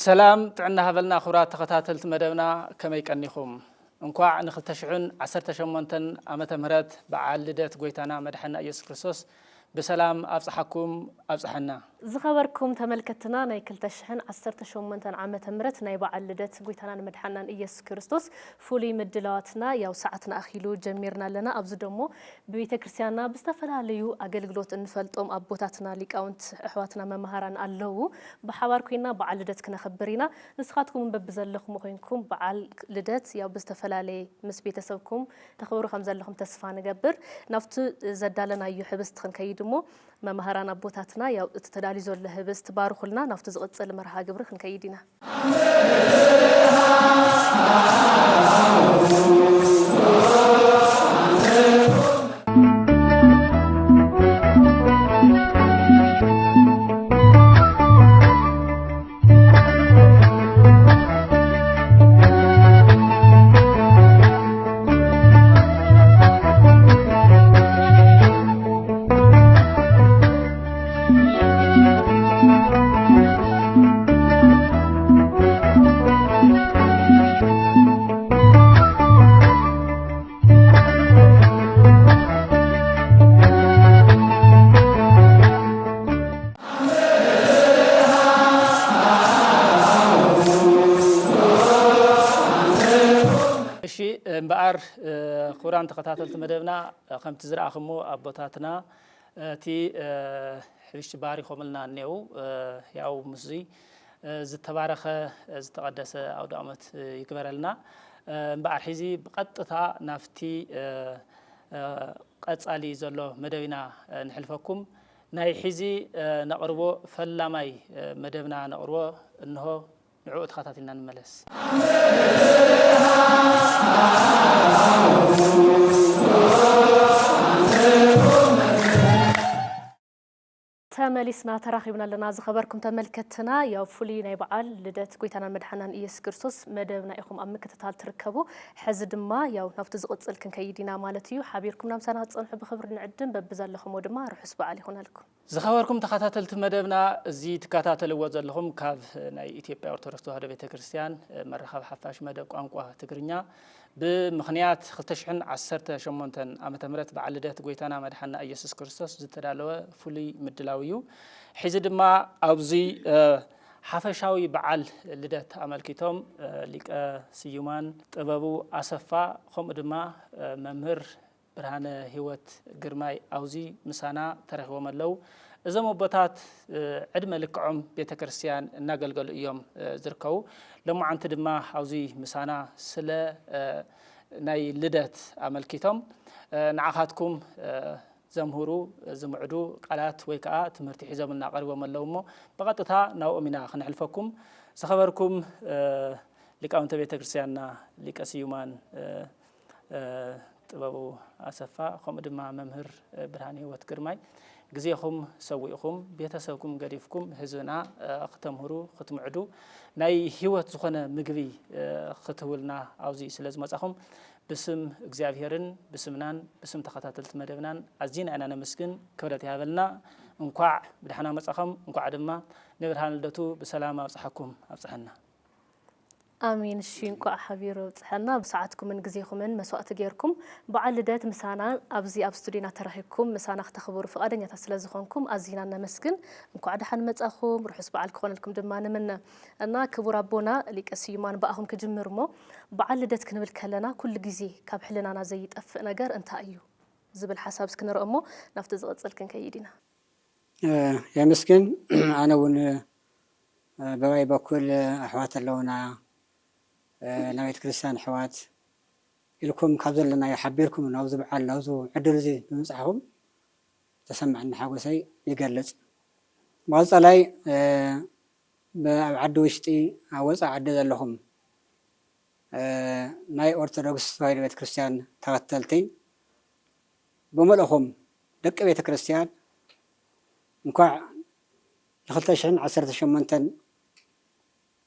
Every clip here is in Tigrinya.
ሰላም ጥዕና ሃበልና ክቡራት ተኸታተልቲ መደብና፣ ከመይ ቀኒኹም? እንኳዕ ን ክልተ ሽሕን ዓሰርተ ሸሞንተን ዓመተ ምህረት በዓል ልደት ጎይታና መድሓና ኢየሱስ ክርስቶስ ብሰላም ኣብጽሓኩም ኣብጽሓና። ዝኸበርኩም ተመልከትና፣ ናይ ክልተ ሽሕን ዓሰርተ ሸሞንተን ዓመተ ምህረት ናይ በዓል ልደት ጎይታናን መድሓናን ኢየሱስ ክርስቶስ ፍሉይ ምድላዋትና፣ ያው ሰዓትና ኣኺሉ ጀሚርና ኣለና። ኣብዚ ደሞ ብቤተ ክርስቲያንና ብዝተፈላለዩ ኣገልግሎት እንፈልጦም ኣቦታትና፣ ሊቃውንት፣ ኣሕዋትና መምሃራን ኣለዉ። ብሓባር ኮይና በዓል ልደት ክነኽብር ኢና። ንስኻትኩም እውን በብዘለኹም ኮይንኩም በዓል ልደት ያው ብዝተፈላለየ ምስ ቤተሰብኩም ተኽብሩ ከም ዘለኹም ተስፋ ንገብር። ናብቲ ዘዳለናዮ ህብስት ክንከይድ እሞ መምሃራን ኣቦታትና ያው እቲ ተዳልዩ ዘሎ ህብስት ባርኹልና፣ ናብቲ ዝቕጽል መርሃ ግብሪ ክንከይድ ኢና። እሺ፣ እምበኣር፣ እ፣ ክቡራን ተኸታተልቲ መደብና፣ እ፣ ከምቲ ዝረኣኹሞ ኣቦታትና፣ እ፣ እቲ፣ እ፣ ሕብሽቲ ባሪኾምልና እኔዉ፣ እ፣ ያው ምስዚ፣ እ፣ ዝተባረኸ፣ እ፣ ዝተቐደሰ ኣውደ ዓመት፣ እ፣ ይግበረልና። እ፣ እምበኣር ሕዚ ብቐጥታ ናብቲ፣ እ፣ እ፣ ቀጻሊ ዘሎ መደብ ኢና፣ እ፣ ንሕልፈኩም። ናይ ሕዚ፣ እ፣ ነቕርቦ ፈላማይ፣ እ፣ መደብና ነቕርቦ እንሆ። ንዕኡ ተኸታቲልና ንመለስ። ተመሊስና ተራኺብና ኣለና። ዝኸበርኩም ተመልከትና፣ ያው ፍሉይ ናይ በዓል ልደት ጎይታናን መድሓናን ኢየሱስ ክርስቶስ መደብና ኢኹም ኣብ ምክትታል ትርከቡ። ሕዚ ድማ ያው ናብቲ ዝቕጽል ክንከይድ ኢና ማለት እዩ። ሓቢርኩምና ምሳና ክትጸንሑ ብኽብሪ ንዕድም። በብዘለኹሞ ድማ ርሑስ በዓል ይኹነልኩም። ዝኸበርኩም ተኸታተልቲ መደብና፣ እዚ ትከታተልዎ ዘለኹም ካብ ናይ ኢትዮጵያ ኦርቶዶክስ ተዋህዶ ቤተ ክርስቲያን መራኸቢ ሓፋሽ መደብ ቋንቋ ትግርኛ ብምኽንያት ክልተ ሽሕን ዓሰርተ ሸሞንተን ዓመተ ምህረት በዓል ልደት ጎይታና መድሓና ኢየሱስ ክርስቶስ ዝተዳለወ ፍሉይ ምድላው እዩ። ሕዚ ድማ ኣብዚ፣ እ፣ ሓፈሻዊ በዓል ልደት ኣመልኪቶም፣ እ፣ ሊቀ ስዩማን ጥበቡ ኣሰፋ ከምኡ ድማ፣ እ፣ መምህር ብርሃነ ህይወት ግርማይ ኣብዚ ምሳና ተረኺቦም ኣለዉ። እዞም ኣቦታት፣ እ፣ ዕድመ ልክዖም ቤተ ክርስቲያን እናገልገሉ እዮም፣ እ፣ ዝርከቡ። ሎማዓንቲ ድማ ኣብዚ ምሳና ስለ፣ እ፣ ናይ ልደት ኣመልኪቶም፣ እ፣ ንዓኻትኩም፣ እ፣ ዘምህሩ፣ ዝምዕዱ ቃላት ወይ ከዓ ትምህርቲ ሒዞምልና ቀሪቦም ኣለዉ እሞ፣ ብቐጥታ ናብኦም ኢና ክነሕልፈኩም። ዝኸበርኩም፣ እ፣ ሊቃውንተ ቤተ ክርስቲያንና፣ ሊቀ ስዩማን፣ እ፣ እ፣ ጥበቡ ኣሰፋ፣ ከምኡ ድማ መምህር፣ እ፣ ብርሃን ህይወት ግርማይ፣ ግዜኹም ሰዊእኹም፣ ቤተሰብኩም ገዲፍኩም፣ ህዝብና፣ እ፣ ክተምህሩ፣ ክትምዕዱ፣ ናይ ህይወት ዝኾነ ምግቢ፣ እ፣ ክትህቡልና ኣብዚ ስለ ዝመጻኹም፣ ብስም እግዚኣብሄርን ብስምናን ብስም ተኸታተልቲ መደብናን ኣዚና ኢና ነመስግን። ክብረት ይሃበልና። እንኳዕ ብደሓና መጻኹም፣ እንኳዕ ድማ ንብርሃን ልደቱ ብሰላም ኣብጽሓኩም፣ ኣብጽሓና። ኣሜን። እሺ፣ እንቋዕ ሓቢሩ ኣብጽሐና። ብሰዓትኩምን ግዜኹምን መስዋእቲ ጌርኩም በዓል ልደት ምሳና ኣብዚ ኣብ ስቱዲዮና ተረኺብኩም ምሳና ክተኽብሩ ፍቓደኛታት ስለ ዝኾንኩም ኣዚና ነመስግን። እንቋዕ ደሓን መጻኹም፣ ርሑስ በዓል ክኾነልኩም ድማ ንምነ። እና ክቡር ኣቦና ሊቀ ስዩማን ብኣኹም ክጅምር እሞ፣ በዓል ልደት ክንብል ከለና ኩሉ ግዜ ካብ ሕልናና ዘይጠፍእ ነገር እንታይ እዩ ዝብል ሓሳብ እስኪ ንርኦ እሞ ናብቲ ዝቕጽል ክንከይድ ኢና። እ፣ የመስግን። ኣነ እውን፣ እ፣ በባይ በኩል ኣሕዋት ኣለውና፣ እ፣ ናይ ቤተ ክርስቲያን ኣሕዋት ኢልኩም ካብ ዘለናዮ ሓቢርኩም ናብዚ በዓል፣ ናብዚ ዕድል እዚ ብምብጻሕኩም ተሰማዕኒ ሓጎሰይ ይገልጽ። ብቐጻላይ፣ እ፣ ብ-፣ ኣብ ዓዲ ውሽጢ፣ ኣብ ወጻኢ ዓዲ ዘለኹም፣ እ፣ ናይ ኦርቶዶክስ ተዋህዶ ቤተ ክርስቲያን ተኸተልቲ ብምልእኹም ደቂ ቤተ ክርስቲያን እንኳዕ ንክልተ ሽሕን ዓሰርተ ሸሞንተን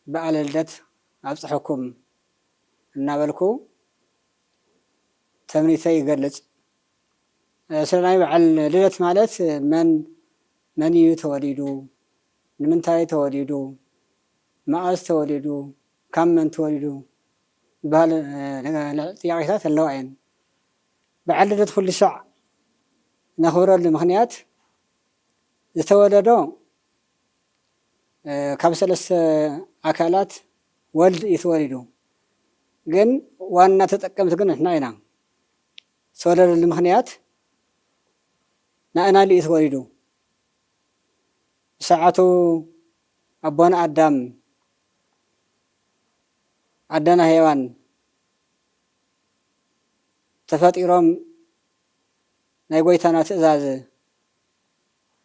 በዓለ ልደት ኣብጽሐኩም እናበልኩ ተምኒተይ ይገልጽ። እ፣ ስለ ናይ በዓል ልደት ማለት መን፣ መን እዩ ተወሊዱ? ንምንታይ ተወሊዱ? መኣዝ ተወሊዱ፣ ካብ መን ተወሊዱ ዝበሃል ጥያቄታት ኣለዋ እየን። በዓል ልደት ኩሉ ሻዕ ነኽብረሉ ምኽንያት ዝተወለዶ ካብ ሰለስተ ኣካላት ወልድ እዩ ተወሊዱ። ግን ዋና ተጠቀምቲ ግን ንሕና ኢና። ዝተወለደሉ ምኽንያት ንኣናሊ እዩ ተወሊዱ። ብሰዓቱ ኣቦና ኣዳም ኣደና ሄዋን ተፈጢሮም ናይ ጎይታና ትእዛዝ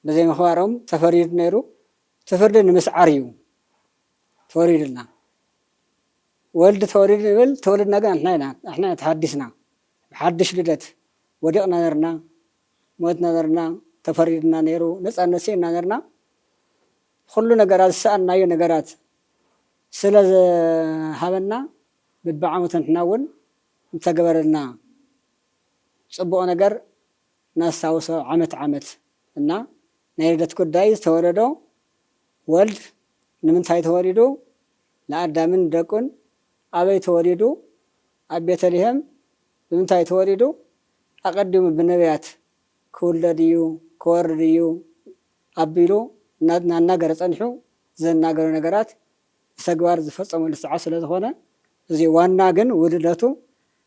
ብዘይ ምኽባሮም ተፈሪዱ ነይሩ። እቲ ፍርዲ ንምስዓር እዩ ተወሪዱልና። ወልድ ተወሪዱ ንብል፣ ተወልድና ግን ንሕና ኢና፣ ንሕና ተሃዲስና። ብሓድሽ ልደት ወዲቕና ነርና፣ ሞትና ነርና፣ ተፈሪድና ነይሩ፣ ነፃነት ስኢንና ነርና። ኩሉ ነገራት ዝሰኣንናዮ ነገራት ስለ ዝሃበና፣ ብብዓመቱ ንሕና እውን እንተገበረልና ፅቡቕ ነገር ነስታውሶ ዓመት ዓመት እና ናይ ልደት ጉዳይ ዝተወለዶ ወልድ ንምንታይ ተወሊዱ፣ ንኣዳምን ደቁን ኣበይ ተወሊዱ፣ ኣብ ቤተልሔም ብምንታይ ተወሊዱ፣ ኣቐዲሙ ብነቢያት ክውለድ እዩ፣ ክወርድ እዩ ኣቢሉ እናናገረ ጸኒሑ ዘናገሩ ነገራት ብተግባር ዝፈጸመሉ ሰዓት ስለ ዝኾነ፣ እዚ ዋና ግን ውልደቱ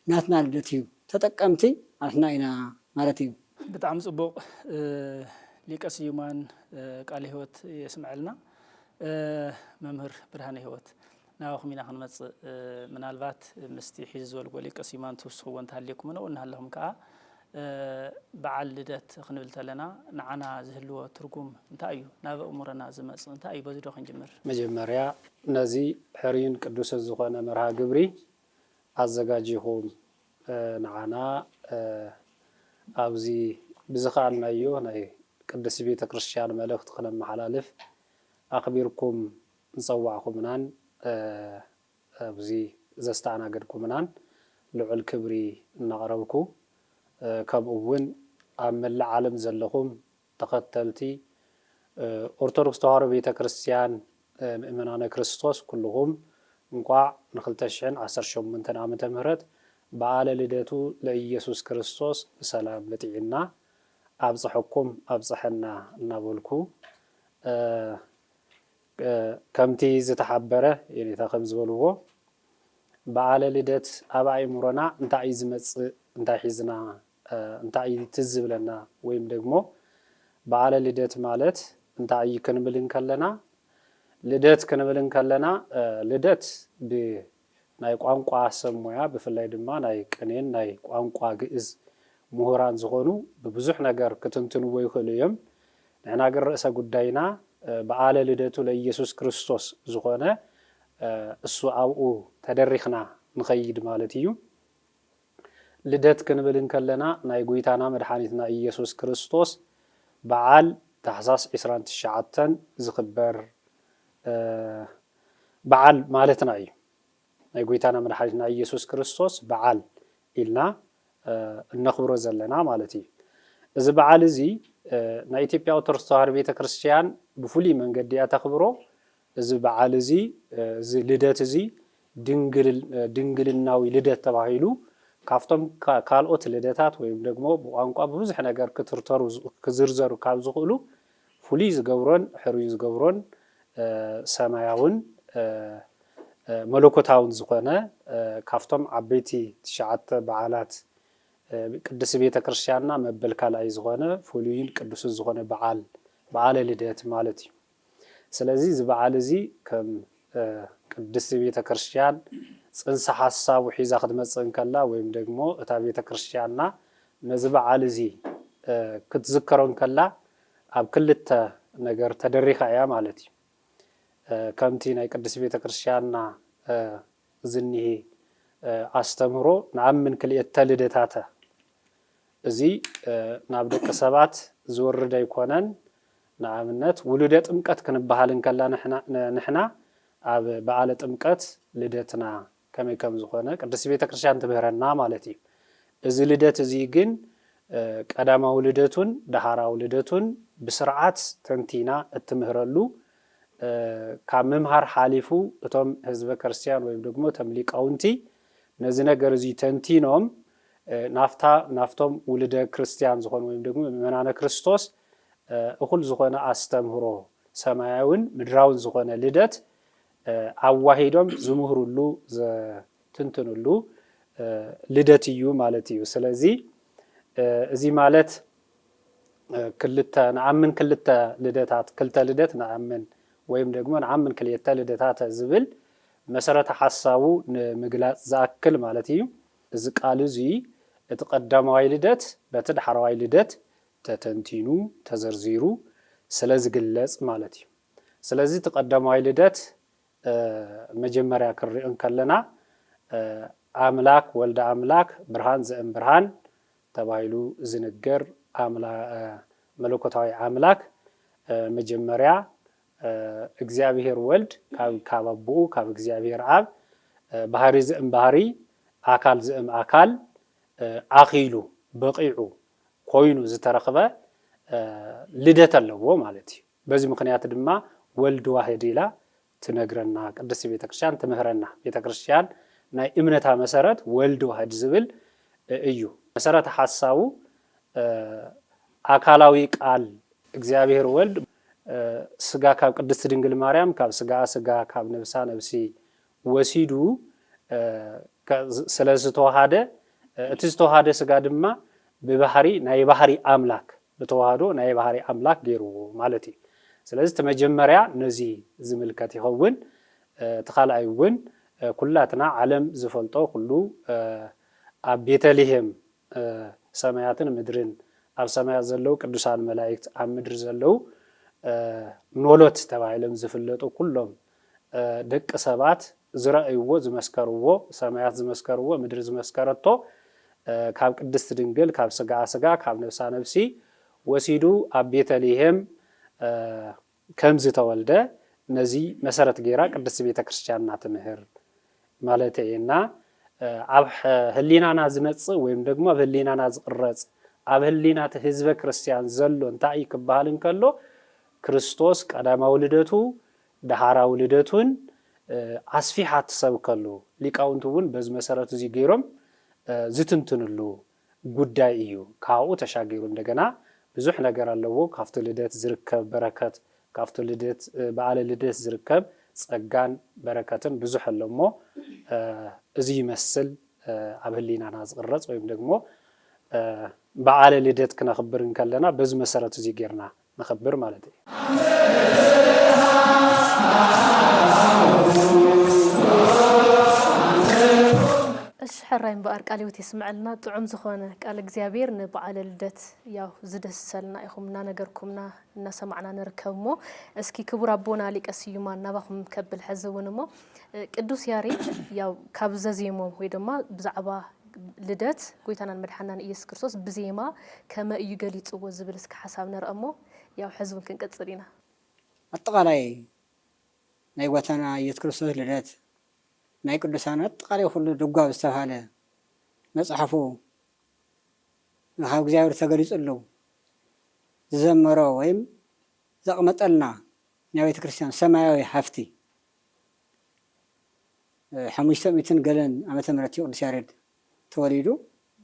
ናትና ልደት እዩ። ተጠቀምቲ ኣሕና ኢና ማለት እዩ። ብጣዕሚ ጽቡቕ። ሊቀ ስዩማን ቃለ ህይወት የስምዐልና። መምህር ብርሃነ ህይወት፣ ናባኹም ኢና ክንመጽእ። ምናልባት ምስቲ ሕዚ ዝበልዎ ሊቀ ስዩማን ትውስኽዎ እንተሃልየኩም፣ ንኡ እናሃለኹም ከኣ በዓል ልደት ክንብል ተለና ንዓና ዝህልዎ ትርጉም እንታይ እዩ? ናብ ኣእምሮና ዝመጽእ እንታይ እዩ? በዚ ዶ ክንጅምር? መጀመርያ ነዚ ሕሩይን ቅዱስን ዝኾነ መርሃ ግብሪ ኣዘጋጂኹም ንዓና ኣብዚ ብዝኸኣልናዮ ናይ ቅድስቲ ቤተ ክርስቲያን መልእኽቲ ክነመሓላልፍ ኣኽቢርኩም ዝጸዋዕኩምናን ኣብዚ ዘስተኣናገድኩምናን ልዑል ክብሪ እናቕረብኩ፣ ከምኡ እውን ኣብ መላእ ዓለም ዘለኹም ተኸተልቲ ኦርቶዶክስ ተዋህዶ ቤተ ክርስቲያን ምእመናነ ክርስቶስ ኩልኹም እንቋዕ ንክልተ ሽሕን ዓሰርተ ሸሞንተን ዓመተ ምህረት በዓለ ልደቱ ለኢየሱስ ክርስቶስ ብሰላም ብጥዕና ኣብፀሐኩም ኣብፀሐና እናበልኩ፣ ከምቲ ዝተሓበረ የኔታ ከም ዝበልዎ በዓለ ልደት ኣብ ኣእምሮና እንታይ እዩ ዝመፅእ፣ እንታይ ሒዝና፣ እንታይ እዩ ትዝ ዝብለና፣ ወይም ደግሞ በዓለ ልደት ማለት እንታይ እዩ ክንብል እንከለና፣ ልደት ክንብል እንከለና፣ ልደት ብናይ ቋንቋ ሰብ ሞያ፣ ብፍላይ ድማ ናይ ቅኔን ናይ ቋንቋ ግእዝ ምሁራን ዝኾኑ ብብዙሕ ነገር ክትንትንዎ ይኽእሉ እዮም። ንሕና ግን ርእሰ ጉዳይና በዓለ ልደቱ ለኢየሱስ ክርስቶስ ዝኾነ እሱ ኣብኡ ተደሪኽና ንኸይድ ማለት እዩ። ልደት ክንብል እንከለና ናይ ጎይታና መድሓኒትና ኢየሱስ ክርስቶስ በዓል ታሕሳስ ዕስራን ትሽዓተን ዝኽበር በዓል ማለትና እዩ። ናይ ጎይታና መድሓኒትና ኢየሱስ ክርስቶስ በዓል ኢልና እነኽብሮ ዘለና ማለት እዩ። እዚ በዓል እዚ ናይ ኢትዮጵያ ኦርቶዶክስ ተዋህዶ ቤተ ክርስቲያን ብፍሉይ መንገዲ እያ ተኽብሮ። እዚ በዓል እዚ፣ እዚ ልደት እዚ ድንግልናዊ ልደት ተባሂሉ ካብቶም ካልኦት ልደታት ወይም ደግሞ ብቋንቋ ብብዙሕ ነገር ክትርተሩ ክዝርዘሩ ካብ ዝኽእሉ ፍሉይ ዝገብሮን ሕሩይ ዝገብሮን ሰማያውን መለኮታውን ዝኾነ ካብቶም ዓበይቲ ትሽዓተ በዓላት ቅድስቲ ቤተ ክርስቲያንና መበል ካልኣይ ዝኾነ ፍሉይን ቅዱስን ዝኾነ በዓል በዓለ ልደት ማለት እዩ። ስለዚ እዚ በዓል እዚ ከም ቅድስቲ ቤተ ክርስቲያን ፅንሰ ሓሳቡ ሒዛ ክትመፅእ እንከላ ወይም ደግሞ እታ ቤተ ክርስቲያንና ነዚ በዓል እዚ ክትዝከሮ እንከላ ኣብ ክልተ ነገር ተደሪኻ እያ ማለት እዩ። ከምቲ ናይ ቅድስቲ ቤተ ክርስቲያንና ዝኒሄ ኣስተምህሮ ንኣምን ክልኤተ ልደታተ። እዚ ናብ ደቂ ሰባት ዝወርድ ኣይኮነን። ንኣብነት ውሉደ ጥምቀት ክንበሃል እንከላ ንሕና ኣብ በዓለ ጥምቀት ልደትና ከመይ ከም ዝኾነ ቅድስቲ ቤተ ክርስቲያን ትምህረና ማለት እዩ። እዚ ልደት እዚ ግን ቀዳማዊ ልደቱን ደሃራዊ ልደቱን ብስርዓት ተንቲና እትምህረሉ ካብ ምምሃር ሓሊፉ እቶም ህዝበ ክርስቲያን ወይም ደግሞ እቶም ሊቃውንቲ ነዚ ነገር እዚ ተንቲኖም ናፍታ ናፍቶም ውልደ ክርስቲያን ዝኾኑ ወይም ደግሞ ምእመናነ ክርስቶስ እኹል ዝኾነ ኣስተምህሮ ሰማያውን ምድራውን ዝኾነ ልደት ኣዋሂዶም ዝምህርሉ ዘትንትንሉ ልደት እዩ ማለት እዩ። ስለዚ እዚ ማለት ክልተ ንኣምን ክልተ ልደታት ክልተ ልደት ንኣምን ወይም ደግሞ ንኣምን ክልተ ልደታት ዝብል መሰረተ ሓሳቡ ንምግላፅ ዝኣክል ማለት እዩ። እዚ ቃል እዚ እቲ ቀዳማዋይ ልደት በቲ ዳሕረዋይ ልደት ተተንቲኑ ተዘርዚሩ ስለ ዝግለጽ ማለት እዩ። ስለዚ እቲ ቀዳማዋይ ልደት መጀመርያ ክንሪኦ እንከለና ኣምላክ ወልደ ኣምላክ ብርሃን ዘእም ብርሃን ተባሂሉ ዝንገር መለኮታዊ ኣምላክ መጀመርያ እግዚኣብሔር ወልድ ካብ ኣቦኡ ካብ እግዚኣብሔር ኣብ ባህሪ ዘእም ባህሪ ኣካል ዘእም ኣካል ኣኺሉ በቒዑ ኮይኑ ዝተረኽበ ልደት ኣለዎ ማለት እዩ። በዚ ምኽንያት ድማ ወልድ ዋህድ ኢላ ትነግረና ቅድስቲ ቤተክርስትያን ትምህረና። ቤተክርስትያን ናይ እምነታ መሰረት ወልድ ዋህድ ዝብል እዩ። መሰረተ ሓሳቡ ኣካላዊ ቃል እግዚኣብሔር ወልድ ስጋ ካብ ቅድስቲ ድንግል ማርያም ካብ ስጋኣ ስጋ ካብ ነብሳ ነብሲ ወሲዱ ስለ ዝተዋሃደ እቲ ዝተዋሃደ ስጋ ድማ ብባህሪ ናይ ባህሪ ኣምላክ ብተዋህዶ ናይ ባህሪ ኣምላክ ገይርዎ ማለት እዩ። ስለዚ እቲ መጀመርያ ነዚ ዝምልከት ይኸውን። እቲ ካልኣይ እውን ኩላትና ዓለም ዝፈልጦ ኩሉ ኣብ ቤተልሔም ሰማያትን ምድርን ኣብ ሰማያት ዘለዉ ቅዱሳን መላእክት ኣብ ምድሪ ዘለዉ ኖሎት ተባሂሎም ዝፍለጡ ኩሎም ደቂ ሰባት ዝረእይዎ ዝመስከርዎ ሰማያት ዝመስከርዎ ምድሪ ዝመስከረቶ ካብ ቅድስቲ ድንግል ካብ ስጋኣ ስጋ ካብ ነብሳ ነብሲ ወሲዱ ኣብ ቤተልሔም ከም ዝተወልደ ነዚ መሰረት ገይራ ቅድስቲ ቤተ ክርስቲያንና ትምህር ማለት እየና። ኣብ ህሊናና ዝመጽእ ወይም ደግሞ ኣብ ህሊናና ዝቕረጽ ኣብ ህሊና እቲ ህዝበ ክርስቲያን ዘሎ እንታይ እዩ ክበሃል እንከሎ ክርስቶስ ቀዳማዊ ልደቱ ደሃራዊ ልደቱን ኣስፊሓ ትሰብከሉ ሊቃውንቲ እውን በዚ መሰረት እዚ ገይሮም ዝትንትንሉ ጉዳይ እዩ። ካብኡ ተሻጊሩ እንደገና ብዙሕ ነገር ኣለዎ። ካብቲ ልደት ዝርከብ በረከት፣ ካብቲ ልደት በዓለ ልደት ዝርከብ ጸጋን በረከትን ብዙሕ ኣሎ እሞ እዚ ይመስል ኣብ ህሊናና ዝቕረጽ ወይም ደግሞ በዓለ ልደት ክነኽብር እንከለና በዚ መሰረት እዚ ጌርና ነኽብር ማለት እዩ። እሺ ሕራይ እምበኣር ቃለ ህይወት የስምዐልና ጥዑም ዝኾነ ቃል እግዚኣብሔር ንበዓለ ልደት ያው ዝደስሰልና ኢኹም እናነገርኩምና እናሰማዕና ንርከብ እሞ እስኪ ክቡር ኣቦና ሊቀ ስዩማን ናባኹም ከብል ሕዚ እውን እሞ ቅዱስ ያሬድ ያው ካብ ዘዜሞም ወይ ድማ ብዛዕባ ልደት ጎይታናን መድሓናን ኢየሱስ ክርስቶስ ብዜማ ከመ እዩ ገሊፅዎ ዝብል እስኪ ሓሳብ ንርአ እሞ ያው ሕዚ እውን ክንቅፅል ኢና። ኣጠቓላይ ናይ ጎይታና ኢየሱስ ክርስቶስ ልደት ናይ ቅዱሳን ኣጠቓላይ ኩሉ ድጓ ዝተባህለ መፅሓፉ ካብ እግዚኣብሔር ተገሊፅሉ ዝዘመሮ ወይም ዘቕመጠልና ናይ ቤተ ክርስቲያን ሰማያዊ ሃፍቲ ሓሙሽተ ሚእትን ገለን ዓመተ ምህረት እዩ ቅዱስ ያሬድ ተወሊዱ።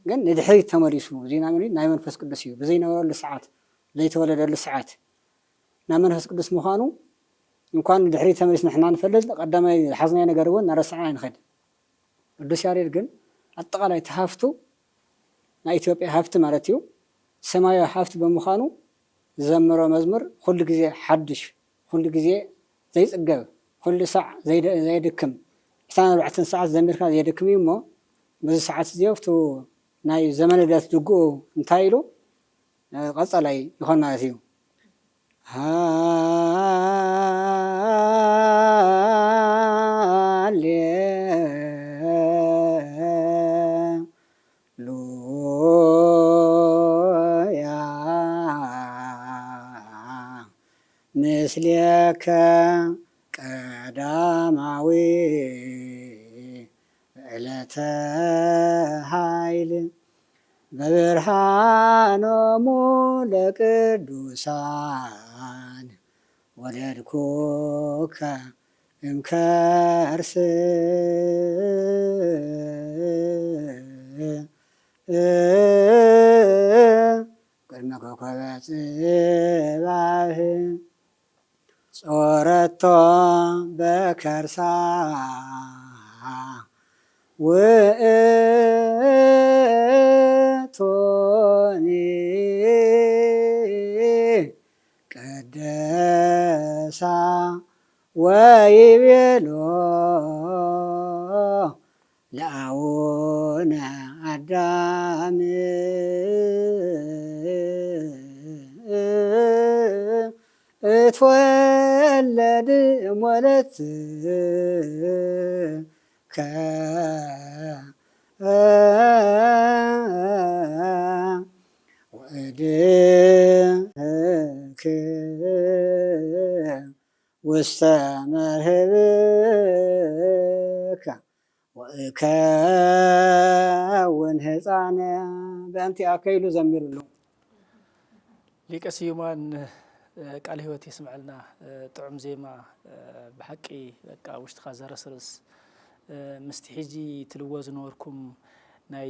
ግን ንድሕሪት ተመሊሱ እዚ ናይ መንፈስ ቅዱስ እዩ። ብዘይነበረሉ ሰዓት ዘይተወለደሉ ሰዓት ናብ መንፈስ ቅዱስ ምዃኑ እንኳን ንድሕሪት ተመሊስ ንሕና ንፈልጥ ቀዳማይ ዝሓዝናዮ ነገር እውን እናረሳዕና ንኸድ። ቅዱስ ያሬድ ግን ኣጠቓላይ እቲ ሃፍቱ ናይ ኢትዮጵያ ሃፍቲ ማለት እዩ ሰማያዊ ሃፍቲ ብምዃኑ ዝዘምሮ መዝሙር ኩሉ ግዜ ሓድሽ ኩሉ ግዜ ዘይፅገብ ኩሉ ሳዕ ዘየድክም ዕስራን ኣርባዕተን ሰዓት ዘሚርካ ዘየድክም እዩ እሞ በዚ ሰዓት እዚ ኣብቲ ናይ ዘመነ ልደት ድግኡ እንታይ ኢሉ ቀፃላይ ይኾን ማለት እዩ። ሃሌሉያ ምስሌከ ቀዳማዊ ዕለተ ኃይል በብርሃኖሙ ለቅዱሳን ወለድኩካ እምከርስ ቅድመ ኮከበ ጽባህ ጾረቶ በከርሳ ውእቶኒ ቀደሳ ወይቤሎ ለአቡነ አዳም እትወለድ እሞለትከ ወእድህክ ውስተ መርህብከ ወእከውን ህፃነ በእንቲኣከ ኢሉ ዘሚሩሉ። ሊቀ ስዩማን ቃለ ሕይወት የስምዐልና። ጥዑም ዜማ፣ ብሓቂ በቃ ውሽጥኻ ዘረስርስ። ምስቲ ሕጂ ትልዎ ዝነበርኩም ናይ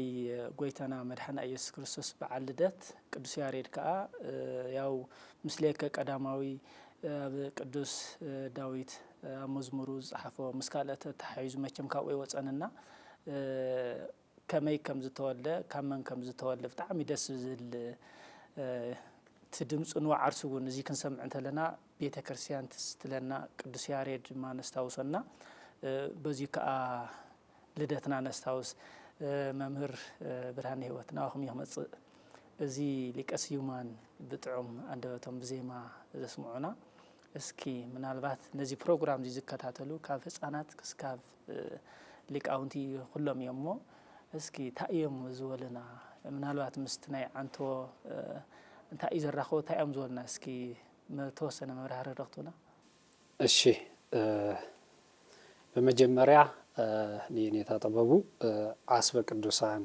ጎይታና መድሓና ኢየሱስ ክርስቶስ በዓል ልደት ቅዱስ ያሬድ ከዓ ያው ምስሌከ ቀዳማዊ ኣብ ቅዱስ ዳዊት ኣብ መዝሙሩ ዝፀሓፎ ምስ ካልኦት ተተሓሒዙ መቸም ካብኡ ይወፀንና። ከመይ ከም ዝተወልደ ካብ መን ከም ዝተወልደ ብጣዕሚ ደስ ዝብል። እቲ ድምፁ ንወዓርሱ እውን እዚ ክንሰምዕ እንተለና ቤተ ክርስቲያን ትስትለና ቅዱስ ያሬድ ድማ ነስታውሰና። በዚ ከዓ ልደትና ነስታውስ። መምህር ብርሃነ ህይወት ናባኹም እዩ ክመፅእ። እዚ ሊቀ ስዩማን ብጥዑም ኣንደበቶም ብዜማ ዘስምዑና። እስኪ ምናልባት ነዚ ፕሮግራም እዚ ዝከታተሉ ካብ ህፃናት ክስካብ ሊቃውንቲ ኩሎም እዮም እሞ እስኪ እንታይ እዮም ዝበሉና? ምናልባት ምስቲ ናይ ዓንቶ እንታይ እዩ ዘራኽቦ እንታይ እዮም ዝበሉና? እስኪ ተወሰነ መብራህርህ ዶ ክትቡና? እሺ፣ ብመጀመርያ ንየኔታ ጥበቡ ዓስበ ቅዱሳን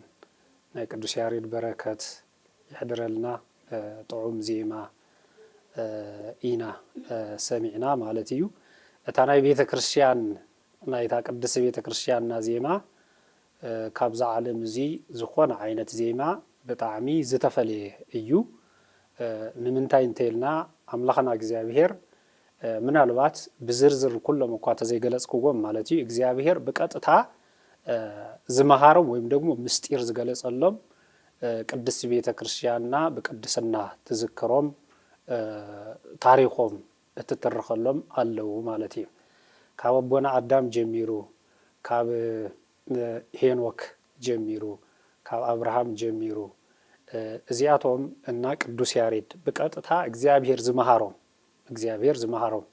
ናይ ቅዱስ ያሬድ በረከት የሕድረልና። ጥዑም ዜማ ኢና ሰሚዕና ማለት እዩ። እታ ናይ ቤተ ክርስቲያን ናይታ ቅድስቲ ቤተ ክርስቲያንና ዜማ ካብዛ ዓለም እዚ ዝኾነ ዓይነት ዜማ ብጣዕሚ ዝተፈለየ እዩ። ንምንታይ እንተይልና ኣምላኽና እግዚኣብሔር ምናልባት ብዝርዝር ኩሎም እኳ ተዘይገለጽክዎም ማለት እዩ እግዚኣብሔር ብቀጥታ ዝመሃሮም ወይም ደግሞ ምስጢር ዝገለጸሎም ቅድስቲ ቤተ ክርስቲያንና ብቅድስና ትዝክሮም ታሪኾም እትትርኸሎም ኣለዉ ማለት እዩ። ካብ ኣቦና ኣዳም ጀሚሩ ካብ ሄኖክ ጀሚሩ ካብ ኣብርሃም ጀሚሩ እዚኣቶም እና ቅዱስ ያሬድ ብቀጥታ እግዚኣብሔር ዝመሃሮም እግዚኣብሔር ዝመሃሮም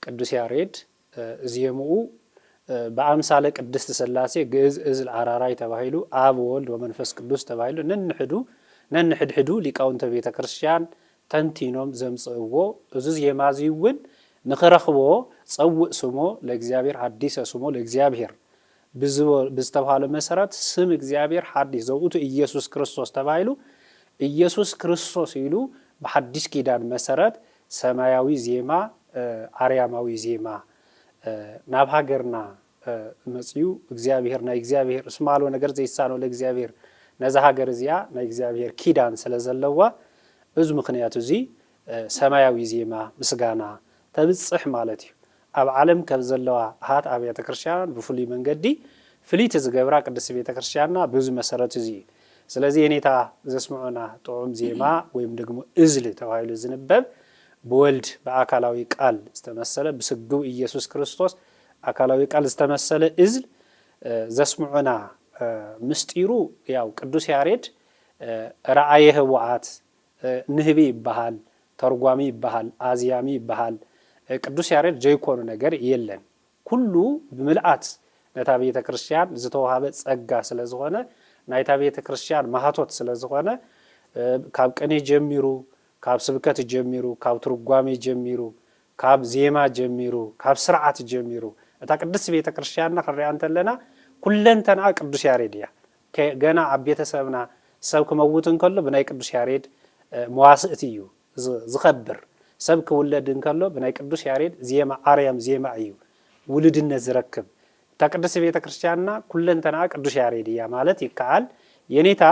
ቅዱስ ያሬድ ዜምኡ ብኣምሳለ ቅድስት ስላሴ ግእዝ እዝል ኣራራይ ተባሂሉ ኣብ ወልድ ወመንፈስ ቅዱስ ተባሂሉ ነንሕዱ ነንሕድሕዱ ሊቃውንተ ቤተ ክርስቲያን ተንቲኖም ዘምፅእዎ እዚ ዜማ እዚ እውን ንኽረኽቦ ጸውእ ስሞ ለእግዚኣብሔር ሐዲሰ ስሞ ለእግዚኣብሔር ብዝተባሃለ መሰረት ስም እግዚኣብሔር ሓዲስ ዘውእቱ ኢየሱስ ክርስቶስ ተባሂሉ ኢየሱስ ክርስቶስ ኢሉ ብሓዲስ ኪዳን መሰረት ሰማያዊ ዜማ ኣርያማዊ ዜማ ናብ ሃገርና መፅዩ እግዚኣብሔር ናይ እግዚኣብሔር እስማሎ ነገር ዘይሳኖ ለእግዚኣብሔር ነዛ ሃገር እዚኣ ናይ እግዚኣብሔር ኪዳን ስለ ዘለዋ እዚ ምኽንያት እዚ ሰማያዊ ዜማ ምስጋና ተብፅሕ ማለት እዩ። ኣብ ዓለም ካብ ዘለዋ ኣሃት ኣብያተ ክርስቲያናት ብፍሉይ መንገዲ ፍልይቲ ዝገብራ ቅድስቲ ቤተ ክርስቲያንና ብዙ መሰረት እዚ እዩ። ስለዚ የኔታ ዘስምዑና ጥዑም ዜማ ወይም ደግሞ እዝል ተባሂሉ ዝንበብ ብወልድ ብኣካላዊ ቃል ዝተመሰለ ብስግው ኢየሱስ ክርስቶስ ኣካላዊ ቃል ዝተመሰለ እዝል ዘስምዑና ምስጢሩ ያው ቅዱስ ያሬድ ረኣየ ህቡኣት ንህቢ ይበሃል፣ ተርጓሚ ይበሃል፣ ኣዝያሚ ይበሃል። ቅዱስ ያሬድ ዘይኮኑ ነገር የለን። ኩሉ ብምልኣት ነታ ቤተ ክርስቲያን ዝተዋሃበ ጸጋ ስለ ዝኾነ ናይታ ቤተ ክርስቲያን ማህቶት ስለ ዝኾነ ካብ ቅኔ ጀሚሩ ካብ ስብከት ጀሚሩ ካብ ትርጓሜ ጀሚሩ ካብ ዜማ ጀሚሩ ካብ ስርዓት ጀሚሩ እታ ቅድስት ቤተ ክርስቲያንና ክንሪኣ እንተለና ኩለንተንኣ ቅዱስ ያሬድ እያ። ገና ኣብ ቤተሰብና ሰብ ክመውት እንከሎ ብናይ ቅዱስ ያሬድ መዋስእቲ እዩ ዝኸብር። ሰብ ክውለድ እንከሎ ብናይ ቅዱስ ያሬድ ዜማ ኣርያም ዜማ እዩ ውሉድነት ዝረክብ። እታ ቅድስት ቤተ ክርስቲያንና ኩለንተናኣ ቅዱስ ያሬድ እያ ማለት ይከኣል። የኔታ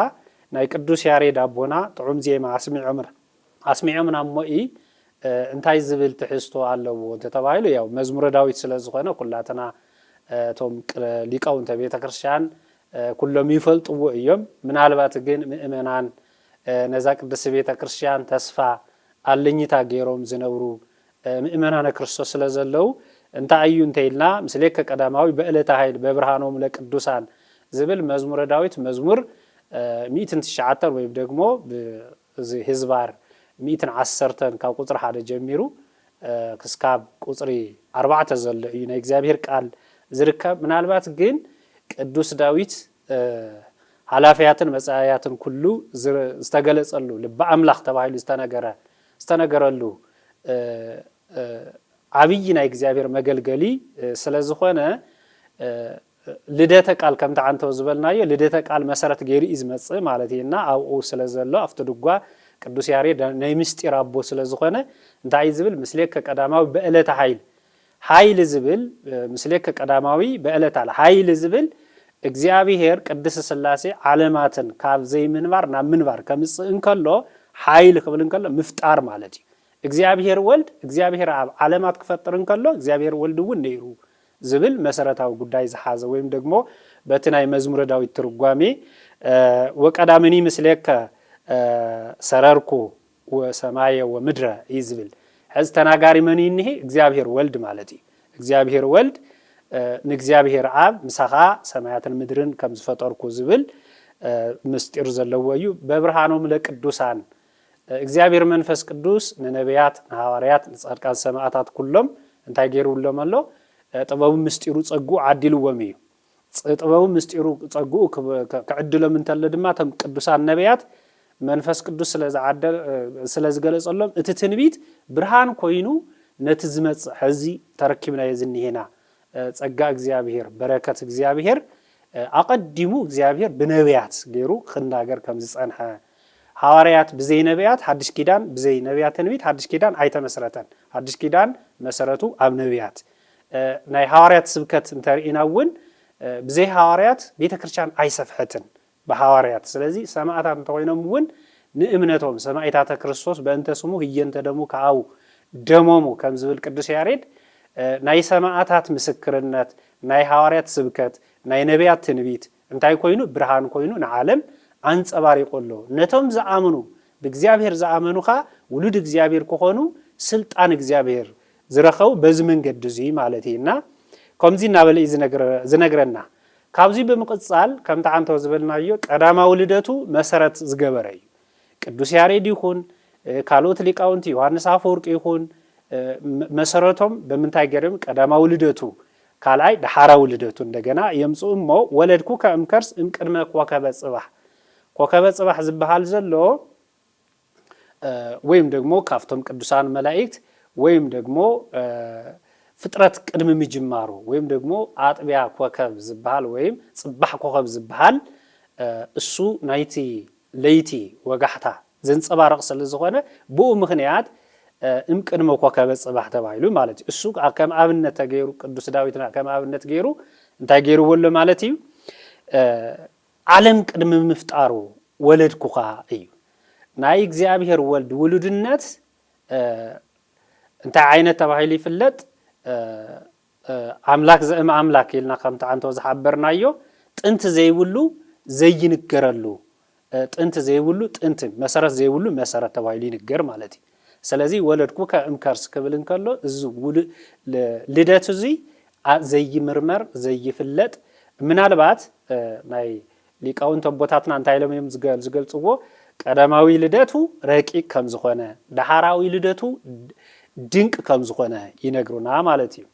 ናይ ቅዱስ ያሬድ ኣቦና ጥዑም ዜማ ኣስሚዖም ኣስሚዖምና እሞ ኢ እንታይ ዝብል ትሕዝቶ ኣለዎ እንተተባሂሉ፣ ያው መዝሙረ ዳዊት ስለ ዝኾነ ኩላትና እቶም ሊቃውንተ ቤተ ክርስቲያን ኩሎም ይፈልጥዎ እዮም። ምናልባት ግን ምእመናን ነዛ ቅድስት ቤተ ክርስቲያን ተስፋ ኣለኝታ ገይሮም ዝነብሩ ምእመናነ ክርስቶስ ስለ ዘለዉ፣ እንታይ እዩ እንተ ኢልና፣ ምስሌከ ቀዳማዊ በዕለተ ኃይል በብርሃኖም ለቅዱሳን ዝብል መዝሙረ ዳዊት መዝሙር ሚእትን ትሽዓተን ወይም ደግሞ እዚ ህዝባር ሚእትን ዓሰርተን ካብ ቁፅሪ ሓደ ጀሚሩ ክስካብ ቁፅሪ ኣርባዕተ ዘሎ እዩ ናይ እግዚኣብሔር ቃል ዝርከብ። ምናልባት ግን ቅዱስ ዳዊት ሓላፍያትን መጻእያትን ኩሉ ዝተገለጸሉ ልቢ ኣምላኽ ተባሂሉ ዝተነገረ ዝተነገረሉ ዓብዪ ናይ እግዚኣብሔር መገልገሊ ስለ ዝኾነ ልደተ ቃል ከምቲ ዓንተው ዝበልናዮ ልደተ ቃል መሰረት ገይሩ እዩ ዝመጽእ ማለት እዩ እና ኣብኡ ስለ ዘሎ ኣብቲ ድጓ ቅዱስ ያሬድ ናይ ምስጢር ኣቦ ስለ ዝኾነ እንታይ እዩ ዝብል ምስሌከ ቀዳማዊ በዕለተ ሓይል ሓይል ዝብል ምስሌከ ቀዳማዊ በዕለተ ሓይል ዝብል እግዚኣብሔር ቅድስት ስላሴ ዓለማትን ካብ ዘይምንባር ናብ ምንባር ከምጽእ እንከሎ ሓይል ክብል እንከሎ ምፍጣር ማለት እዩ። እግዚኣብሔር ወልድ እግዚኣብሔር ኣብ ዓለማት ክፈጥር እንከሎ እግዚኣብሔር ወልድ እውን ነይሩ ዝብል መሰረታዊ ጉዳይ ዝሓዘ ወይም ደግሞ በቲ ናይ መዝሙረ ዳዊት ትርጓሜ ወቀዳምኒ ምስሌከ ሰረርኩ ወሰማየ ወምድረ እዩ ዝብል። ሕዚ ተናጋሪ መን እዩ እኒሄ? እግዚኣብሔር ወልድ ማለት እዩ። እግዚኣብሔር ወልድ ንእግዚኣብሔር ኣብ ምሳኻ ሰማያትን ምድርን ከም ዝፈጠርኩ ዝብል ምስጢር ዘለዎ እዩ። በብርሃኖም ለቅዱሳን እግዚኣብሔር መንፈስ ቅዱስ ንነቢያት ንሃዋርያት ንጻድቃን ሰማዕታት ኩሎም እንታይ ገይሩሎም ኣሎ? ጥበቡ ምስጢሩ ጸግኡ ዓዲልዎም እዩ። ጥበቡ ምስጢሩ ጸግኡ ክዕድሎም እንተሎ ድማ እቶም ቅዱሳን ነቢያት መንፈስ ቅዱስ ስለ ዝገለጸሎም እቲ ትንቢት ብርሃን ኮይኑ ነቲ ዝመጽእ ሕዚ ተረኪብናዮ ዝኒሄና ጸጋ እግዚኣብሔር በረከት እግዚኣብሔር ኣቐዲሙ እግዚኣብሔር ብነቢያት ገይሩ ክናገር ከም ዝጸንሐ ሃዋርያት ብዘይ ነቢያት ሓድሽ ኪዳን ብዘይ ነቢያት ትንቢት ሓድሽ ኪዳን ኣይተመስረተን። ሓድሽ ኪዳን መሰረቱ ኣብ ነቢያት ናይ ሃዋርያት ስብከት እንተርኢና እውን ብዘይ ሃዋርያት ቤተ ክርስቲያን ኣይሰፍሐትን ብሃዋርያት። ስለዚ ሰማዕታት እንተኮይኖም እውን ንእምነቶም ሰማዕታተ ክርስቶስ በእንተ ስሙ ህየንተ ደሙ ከኣው ደሞሙ ከም ዝብል ቅዱስ ያሬድ ናይ ሰማዕታት ምስክርነት ናይ ሃዋርያት ስብከት ናይ ነቢያት ትንቢት እንታይ ኮይኑ ብርሃን ኮይኑ ንዓለም ኣንጸባሪቁ ኣሎ። ነቶም ዝኣምኑ ብእግዚኣብሔር ዝኣመኑ ኸዓ ውሉድ እግዚኣብሔር ክኾኑ ስልጣን እግዚኣብሔር ዝረኸቡ በዚ መንገዲ እዙይ ማለት እዩ እና ከምዚ እናበለ እዩ ዝነግረና። ካብዚ ብምቕጻል ከምቲ ዓንተው ዝበልናዮ ቀዳማዊ ልደቱ መሰረት ዝገበረ እዩ። ቅዱስ ያሬድ ይኹን ካልኦት ሊቃውንቲ ዮሃንስ ኣፈወርቂ ይኹን መሰረቶም ብምንታይ ገይሮም ቀዳማዊ ልደቱ ካልኣይ ደሓራዊ ልደቱ እንደገና የምፅኡ እሞ ወለድኩከ እምከርስ እምቅድመ ኮከበ ፅባሕ ኮከበ ፅባሕ ዝበሃል ዘሎ ወይም ደግሞ ካብቶም ቅዱሳን መላእክት ወይም ደግሞ ፍጥረት ቅድሚ ምጅማሩ ወይም ደግሞ ኣጥቢያ ኮከብ ዝበሃል ወይም ፅባሕ ኮኸብ ዝበሃል እሱ ናይቲ ለይቲ ወጋሕታ ዘንፀባርቕ ስለ ዝኾነ ብኡ ምኽንያት እም ቅድመ ኮከበ ፅባሕ ተባሂሉ ማለት እዩ። እሱ ከዓ ከም ኣብነት ተገይሩ ቅዱስ ዳዊትና ከም ኣብነት ገይሩ እንታይ ገይርዎ ኣሎ ማለት እዩ። ዓለም ቅድሚ ምፍጣሩ ወለድኩኻ እዩ። ናይ እግዚኣብሔር ወልድ ውሉድነት እንታይ ዓይነት ተባሂሉ ይፍለጥ? ኣምላክ ዘእም ኣምላክ ኢልና ከምቲ ዓንቶ ዝሓበርናዮ ጥንቲ ዘይብሉ ዘይንገረሉ ጥንቲ ዘይብሉ ጥንቲ መሰረት ዘይብሉ መሰረት ተባሂሉ ይንገር ማለት እዩ። ስለዚ ወለድኩከ እምከርስ ክብል እንከሎ እዚ ልደት እዚ ዘይምርመር ዘይፍለጥ ምናልባት ናይ ሊቃውንት ኣቦታትና እንታይ ኢሎም እዮም ዝገልፅዎ? ቀዳማዊ ልደቱ ረቂቅ ከም ዝኾነ፣ ዳሕራዊ ልደቱ ድንቅ ከም ዝኾነ ይነግሩና ማለት እዩ።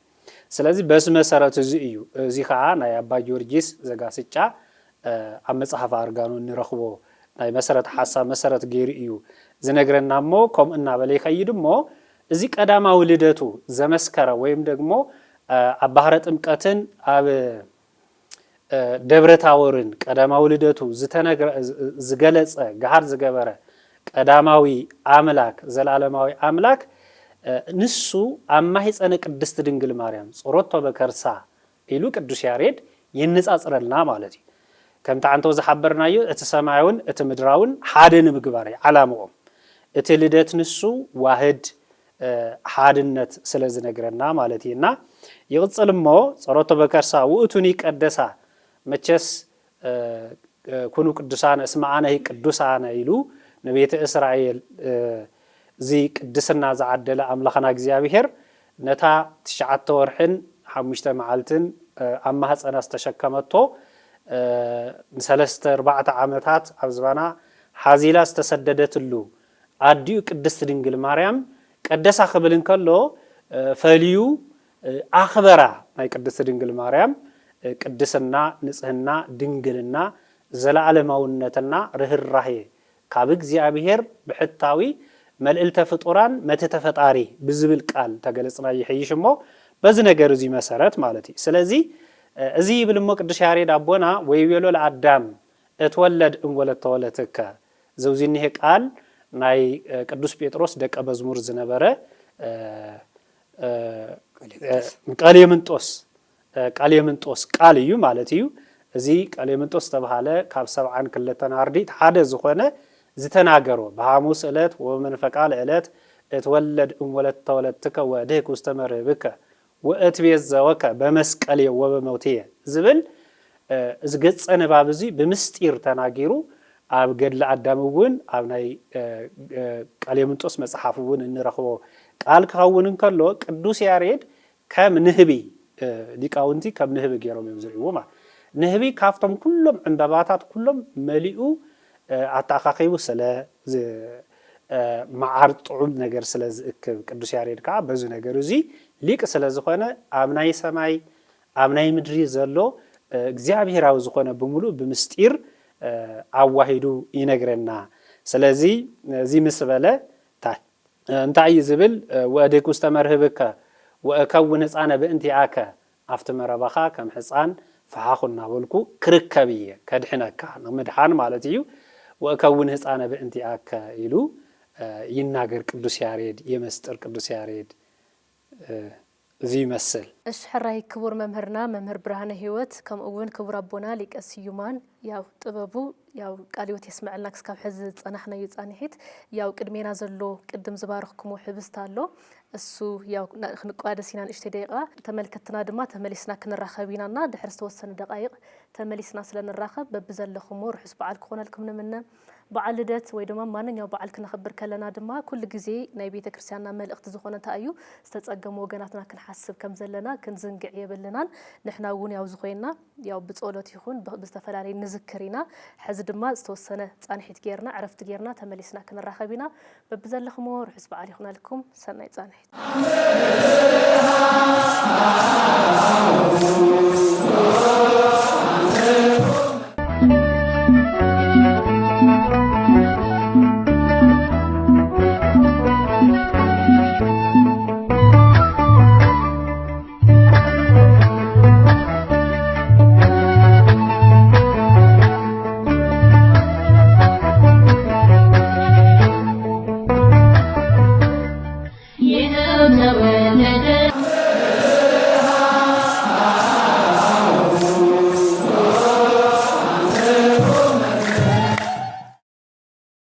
ስለዚ በዚ መሰረት እዚ እዩ። እዚ ከዓ ናይ ኣባ ጊዮርጊስ ዘጋስጫ ኣብ መጽሓፍ ኣርጋኖ እንረኽቦ ናይ መሰረት ሓሳብ መሰረት ገይሩ እዩ ዝነግረና እሞ ከምኡ እናበለ ይኸይድ እሞ እዚ ቀዳማዊ ልደቱ ዘመስከረ ወይም ደግሞ ኣብ ባህረ ጥምቀትን ኣብ ደብረ ታቦርን ቀዳማዊ ልደቱ ዝተነግረ ዝገለጸ ጋሃር ዝገበረ ቀዳማዊ ኣምላክ ዘላለማዊ ኣምላክ ንሱ ኣብ ማህፀነ ቅድስቲ ድንግል ማርያም ጸሮቶ በከርሳ ኢሉ ቅዱስ ያሬድ የነጻጽረልና ማለት እዩ። ከምቲ ዓንተው ዝሓበርናዮ፣ እቲ ሰማያውን እቲ ምድራውን ሓደ ንምግባር እዩ ዓላምኦም። እቲ ልደት ንሱ ዋህድ ሓድነት ስለ ዝነግረና ማለት እዩ። እና ይቕጽል እሞ፣ ጸሮቶ በከርሳ ውእቱኒ ቀደሳ፣ መቸስ ኩኑ ቅዱሳን እስመ ኣነ ቅዱስ ኣነ ኢሉ ንቤተ እስራኤል እዚ ቅድስና ዝዓደለ ኣምላኽና እግዚኣብሔር፣ ነታ ትሽዓተ ወርሕን ሓሙሽተ መዓልትን ኣብ ማህፀና ዝተሸከመቶ፣ ንሰለስተ ኣርባዕተ ዓመታት ኣብ ዝባና ሓዚላ ዝተሰደደትሉ ኣዲኡ ቅድስት ድንግል ማርያም ቀደሳ ክብል እንከሎ፣ ፈልዩ ኣኽበራ። ናይ ቅድስት ድንግል ማርያም ቅድስና፣ ንጽህና፣ ድንግልና፣ ዘለዓለማውነትና ርህራሄ ካብ እግዚኣብሔር ብሕታዊ፣ መልዕልተ ፍጡራን መትሕተ ፈጣሪ ብዝብል ቃል ተገለጽና ይሕይሽ እሞ፣ በዚ ነገር እዚ መሰረት ማለት እዩ። ስለዚ እዚ ይብል እሞ ቅዱስ ያሬድ ኣቦና፣ "ወይቤሎ ለኣዳም እትወለድ እምወለተ ወለትከ"፣ ዘውዚ እኒሄ ቃል ናይ ቅዱስ ጴጥሮስ ደቀ መዝሙር ዝነበረ ቀሌምንጦስ፣ ቀሌምንጦስ ቃል እዩ ማለት እዩ። እዚ ቀሌምንጦስ ዝተባሃለ ካብ ሰብዓን ክልተን ኣርድእት ሓደ ዝኾነ ዝተናገሮ፣ "ብሃሙስ ዕለት ወበመንፈቃ ለዕለት እትወለድ እምወለተ ወለትከ ወእድህክ ውስተ መርህብከ ወእትቤዘወከ በመስቀልየ ወበሞትየ" ዝብል፣ እዚ ገጸ ንባብ እዚ ብምስጢር ተናጊሩ፣ ኣብ ገድሊ ኣዳም እውን፣ ኣብ ናይ ቀሌምንጦስ መጽሓፍ እውን እንረኽቦ ቃል ክኸውን እንከሎ፣ ቅዱስ ያሬድ ከም ንህቢ፣ ሊቃውንቲ ከም ንህቢ ገይሮም እዮም ዝርእይዎ። ማለት፣ ንህቢ ካብቶም ኩሎም ዕምበባታት ኩሎም መሊኡ ኣተኣኻኺቡ ስለ ዝ-፣ መዓር ጥዑም ነገር ስለ ዝእክብ፣ ቅዱስ ያሬድ ከዓ በዚ ነገር እዚ ሊቅ ስለ ዝኾነ፣ ኣብ ናይ ሰማይ ኣብ ናይ ምድሪ ዘሎ እግዚኣብሔራዊ ዝኾነ ብምሉእ ብምስጢር ኣዋሂዱ ይነግረና። ስለዚ እዚ ምስ በለ፣ እንታይ እንታይ እዩ ዝብል? "ወእድህክ ውስተ መርህብከ ወእከውን ህፃነ ብእንቲአከ"፣ ኣብቲ መረባኻ ከም ሕፃን ፈሓኹ እናበልኩ ክርከብ እየ፣ ከድሕነካ፣ ንምድሓን ማለት እዩ። "ወእከውን ህፃነ ብእንቲአከ" ኢሉ ይናገር ቅዱስ ያሬድ፣ የመስጥር ቅዱስ ያሬድ። እዚ ይመስል። እሺ፣ ሕራይ ክቡር መምህርና፣ መምህር ብርሃነ ህይወት፣ ከምኡ እውን ክቡር ኣቦና ሊቀ ስዩማን፣ ያው ጥበቡ፣ ያው ቃለ ሕይወት የስመዐልና ክሳብ ሕዚ ዝጸናሕናዮ ጻንሒት። ያው ቅድሜና ዘሎ ቅድም ዝባረኽኩሞ ሕብስቲ ኣሎ። እሱ ያው ና-፣ ክንቋደስ ኢና ንእሽተይ ደቂቓ። ተመልከትና ድማ ተመሊስና ክንራኸብ ኢና እና ድሕሪ ዝተወሰነ ደቃይቕ ተመሊስና ስለ ንራኸብ በብዘለኹሞ ርሑስ በዓል ክኾነልኩም ንምነ። በዓል ልደት ወይ ድማ ማንኛው በዓል ክነኽብር ከለና ድማ ኩሉ ግዜ ናይ ቤተ ክርስቲያንና መልእኽቲ ዝኾነ እንታይ እዩ? ዝተጸገሙ ወገናትና ክንሓስብ ከም ዘለና ክንዝንግዕ የብልናን። ንሕና እውን ያው ዝኾይና ያው ብጸሎት ይኹን ብ-፣ ብዝተፈላለየ ንዝክር ኢና። ሕዚ ድማ ዝተወሰነ ጻንሒት ጌርና፣ ዕረፍቲ ጌርና ተመሊስና ክንራኸብ ኢና። በብዘለኹሞ ርሑስ በዓል ይኹነልኩም። ሰናይ ጻንሒት።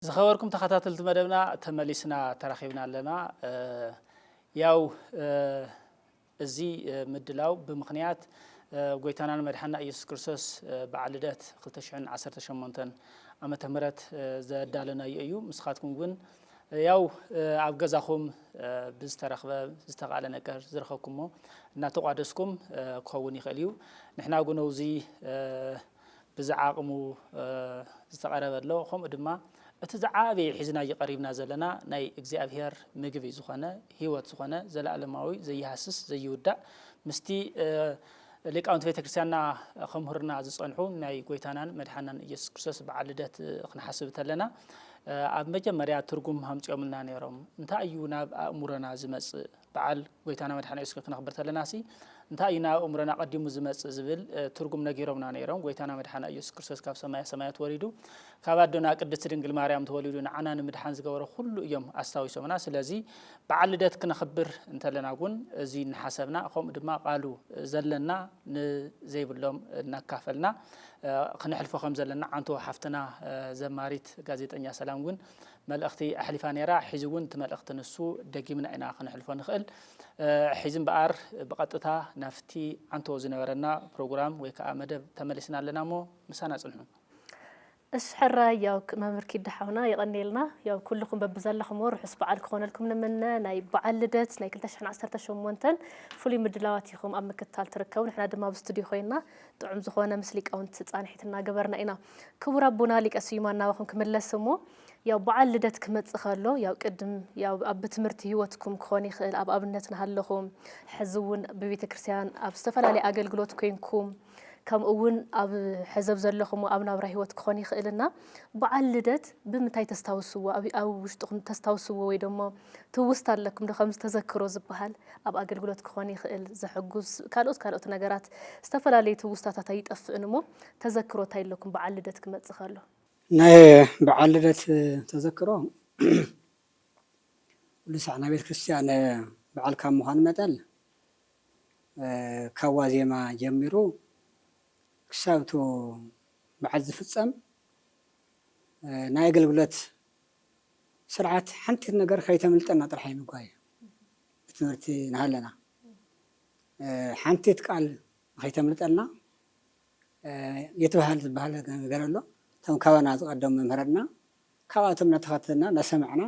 ዝኸበርኩም ተኸታተልቲ መደብና፣ ተመሊስና ተራኺብና ኣለና። እ፣ ያው፣ እ፣ እዚ፣ እ፣ ምድላው ብምኽንያት፣ እ፣ ጎይታናን መድሓንና ኢየሱስ ክርስቶስ፣ እ፣ በዓል ልደት ክልተ ሽሕን ዓሰርተ ሸሞንተን ዓመተ ምህረት፣ እ፣ ዘዳለናዮ እዩ። ንስኻትኩም እውን፣ እ፣ ያው፣ እ፣ ኣብ ገዛኹም፣ እ፣ ብዝተረኽበ፣ ዝተኻእለ ነገር ዝረኸብኩሞ እናተቋደስኩም፣ እ፣ ክኸውን ይኽእል እዩ። ንሕና ግን ኣብዚ፣ እ፣ ብዝዓቕሙ፣ እ፣ ዝተቐረበ ኣሎ። ከምኡ ድማ እቲ ዝዓበየ ሒዝናዮ ቀሪብና ዘለና ናይ እግዚኣብሔር ምግቢ ዝኾነ፣ ህይወት ዝኾነ፣ ዘለኣለማዊ፣ ዘይሃስስ፣ ዘይውዳእ፣ ምስቲ፣ እ፣ ሊቃውንቲ ቤተ ክርስቲያንና ከምህሩና ዝጸንሑ ናይ ጎይታናን መድሓናን ኢየሱስ ክርስቶስ በዓል ልደት፣ እ፣ ክንሓስብ ተለና፣ እ፣ ኣብ መጀመርያ ትርጉም ኣምጺኦምልና ነይሮም። እንታይ እዩ ናብ ኣእምሮና ዝመጽእ? በዓል ጎይታና መድሓና ኢየሱስ ክነኽብር ተለናሲ፣ እንታይ እዩ ናብ ኣእምሮና ቀዲሙ ዝመጽእ ዝብል ትርጉም ነጊሮምና ነይሮም። ጎይታና መድሓና ኢየሱስ ክርስቶስ ካብ ሰማያ ሰማያት ወሪዱ ካብ ኣዶና ቅድስቲ ድንግል ማርያም ተወሊዱ ንዓና ንምድሓን ዝገበሮ ኩሉ እዮም ኣስታዊሶምና። ስለዚ በዓል ልደት ክነኽብር እንተለና እውን እዚ እናሓሰብና፣ ከምኡ ድማ ቃሉ ዘለና ንዘይብሎም እናካፈልና ክነሕልፎ ከም ዘለና ዓንቶ ሓፍትና ዘማሪት ጋዜጠኛ ሰላም እውን መልእኽቲ ኣሕሊፋ ነይራ። ሕዚ እውን እቲ መልእኽቲ ንሱ ደጊምና ኢና ክነሕልፎ ንኽእል። ሕዚ እምበኣር ብቐጥታ ናብቲ ዓንቶ ዝነበረና ፕሮግራም ወይ ከዓ መደብ ተመሊስና ኣለና እሞ ምሳና ጽንሑ። እሺ ሕራይ፣ ያው መምህር ኪዳ ሓውና የቐንየልና። ያው ኩልኹም በብዘለኹምዎ ርሑስ በዓል ክኾነልኩም ንምነ። ናይ በዓል ልደት ናይ ክልተ ሽሕን ዓሰርተ ሸሞንተን ፍሉይ ምድላዋት ኢኹም ኣብ ምክትታል ትርከቡ። ንሕና ድማ ኣብ ስቱድዮ ኮይና ጥዑም ዝኾነ ምስ ሊቃውንቲ ፃንሒት እናገበርና ኢና። ክቡር ኣቦና ሊቀ ስዩማን ናባኹም ክምለስ እሞ ያው በዓል ልደት ክመጽእ ከሎ ያው ቅድም ያው ኣብ ትምህርቲ ህይወትኩም ክኾን ይኽእል፣ ኣብ ኣብነት ናሃለኹም፣ ሕዚ እውን ብቤተ ክርስቲያን ኣብ ዝተፈላለየ ኣገልግሎት ኮይንኩም ከምኡ እውን ኣብ ሕዘብ ዘለኹም ኣብ ናብራ ህይወት ክኾን ይኽእልና። በዓል ልደት ብምንታይ ተስታውስዎ? ኣብ ኣብ ውሽጥኹም ተስታውስዎ ወይ ደሞ ትውስታ ኣለኩም ዶ? ከምዚ ተዘክሮ ዝበሃል ኣብ ኣገልግሎት ክኾን ይኽእል፣ ዘሐጉስ ካልኦት ካልኦት ነገራት፣ ዝተፈላለዩ ትውስታታት ኣይጠፍእን እሞ ተዘክሮ እንታይ ኣለኩም በዓል ልደት ክመጽእ ከሎ? ናይ በዓል ልደት ተዘክሮ ኩሉ ሳዕ ናይ ቤተ ክርስቲያን በዓል ካብ ምዃኑ መጠን ካብ ዋዜማ ጀሚሩ ክሳብ እቲ በዓል ዝፍጸም ናይ ኣገልግሎት ስርዓት ሓንቲ ነገር ከይተምልጠና ጥራሕ እዩ ምጓየ ብትምህርቲ ንሃለና ሓንቲት ቃል ንኸይተምልጠልና የትበሃል ዝበሃል ነገር ኣሎ። እቶም ካባና ዝቐደሙ መምህራንና ካብኣቶም እናተኸተልና እናሰማዕና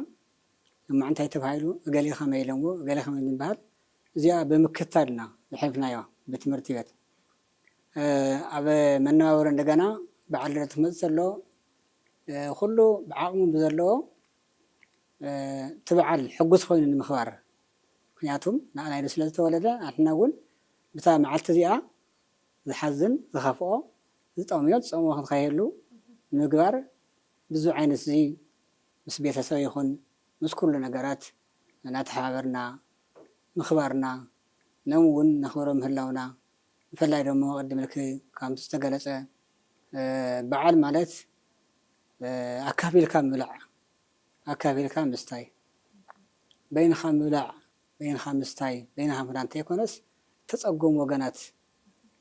እማ እንታይ ተባሂሉ እገሌ ከመይ ኢሎምዎ እገሌ ከመይ ዝበሃል እዚኣ ብምክታልና ዝሐልፍናዮ ብትምህርቲ ቤት ኣብ መነባበሮ እንደገና በዓል ልደት ክመፅእ ከሎ ኩሉ ብዓቕሙ ብዘለዎ እቲ በዓል ሕጉስ ኮይኑ ንምኽባር ምክንያቱም ንኣና ኢሉ ስለ ዝተወለደ ኣሕና እውን ብታ መዓልቲ እዚኣ ዝሓዝን ዝኸፍኦ ዝጠምዮ ዝፀምኦ ክንከይህሉ ንምግባር ብዙ ዓይነት እዚ ምስ ቤተሰብ ይኹን ምስ ኩሉ ነገራት እናተሓባበርና ምኽባርና ሎም እውን ነኽብሮ ምህላውና ብፍላይ ደሞ ቅድም ኢልኪ ከምቲ ዝተገለፀ በዓል ማለት ኣካፊልካ ምብላዕ ኣካፊልካ ምስታይ በይንኻ ምብላዕ በይንኻ ምስታይ በይንኻ ምፍዳን እንተይኮነስ ተፀጎም ወገናት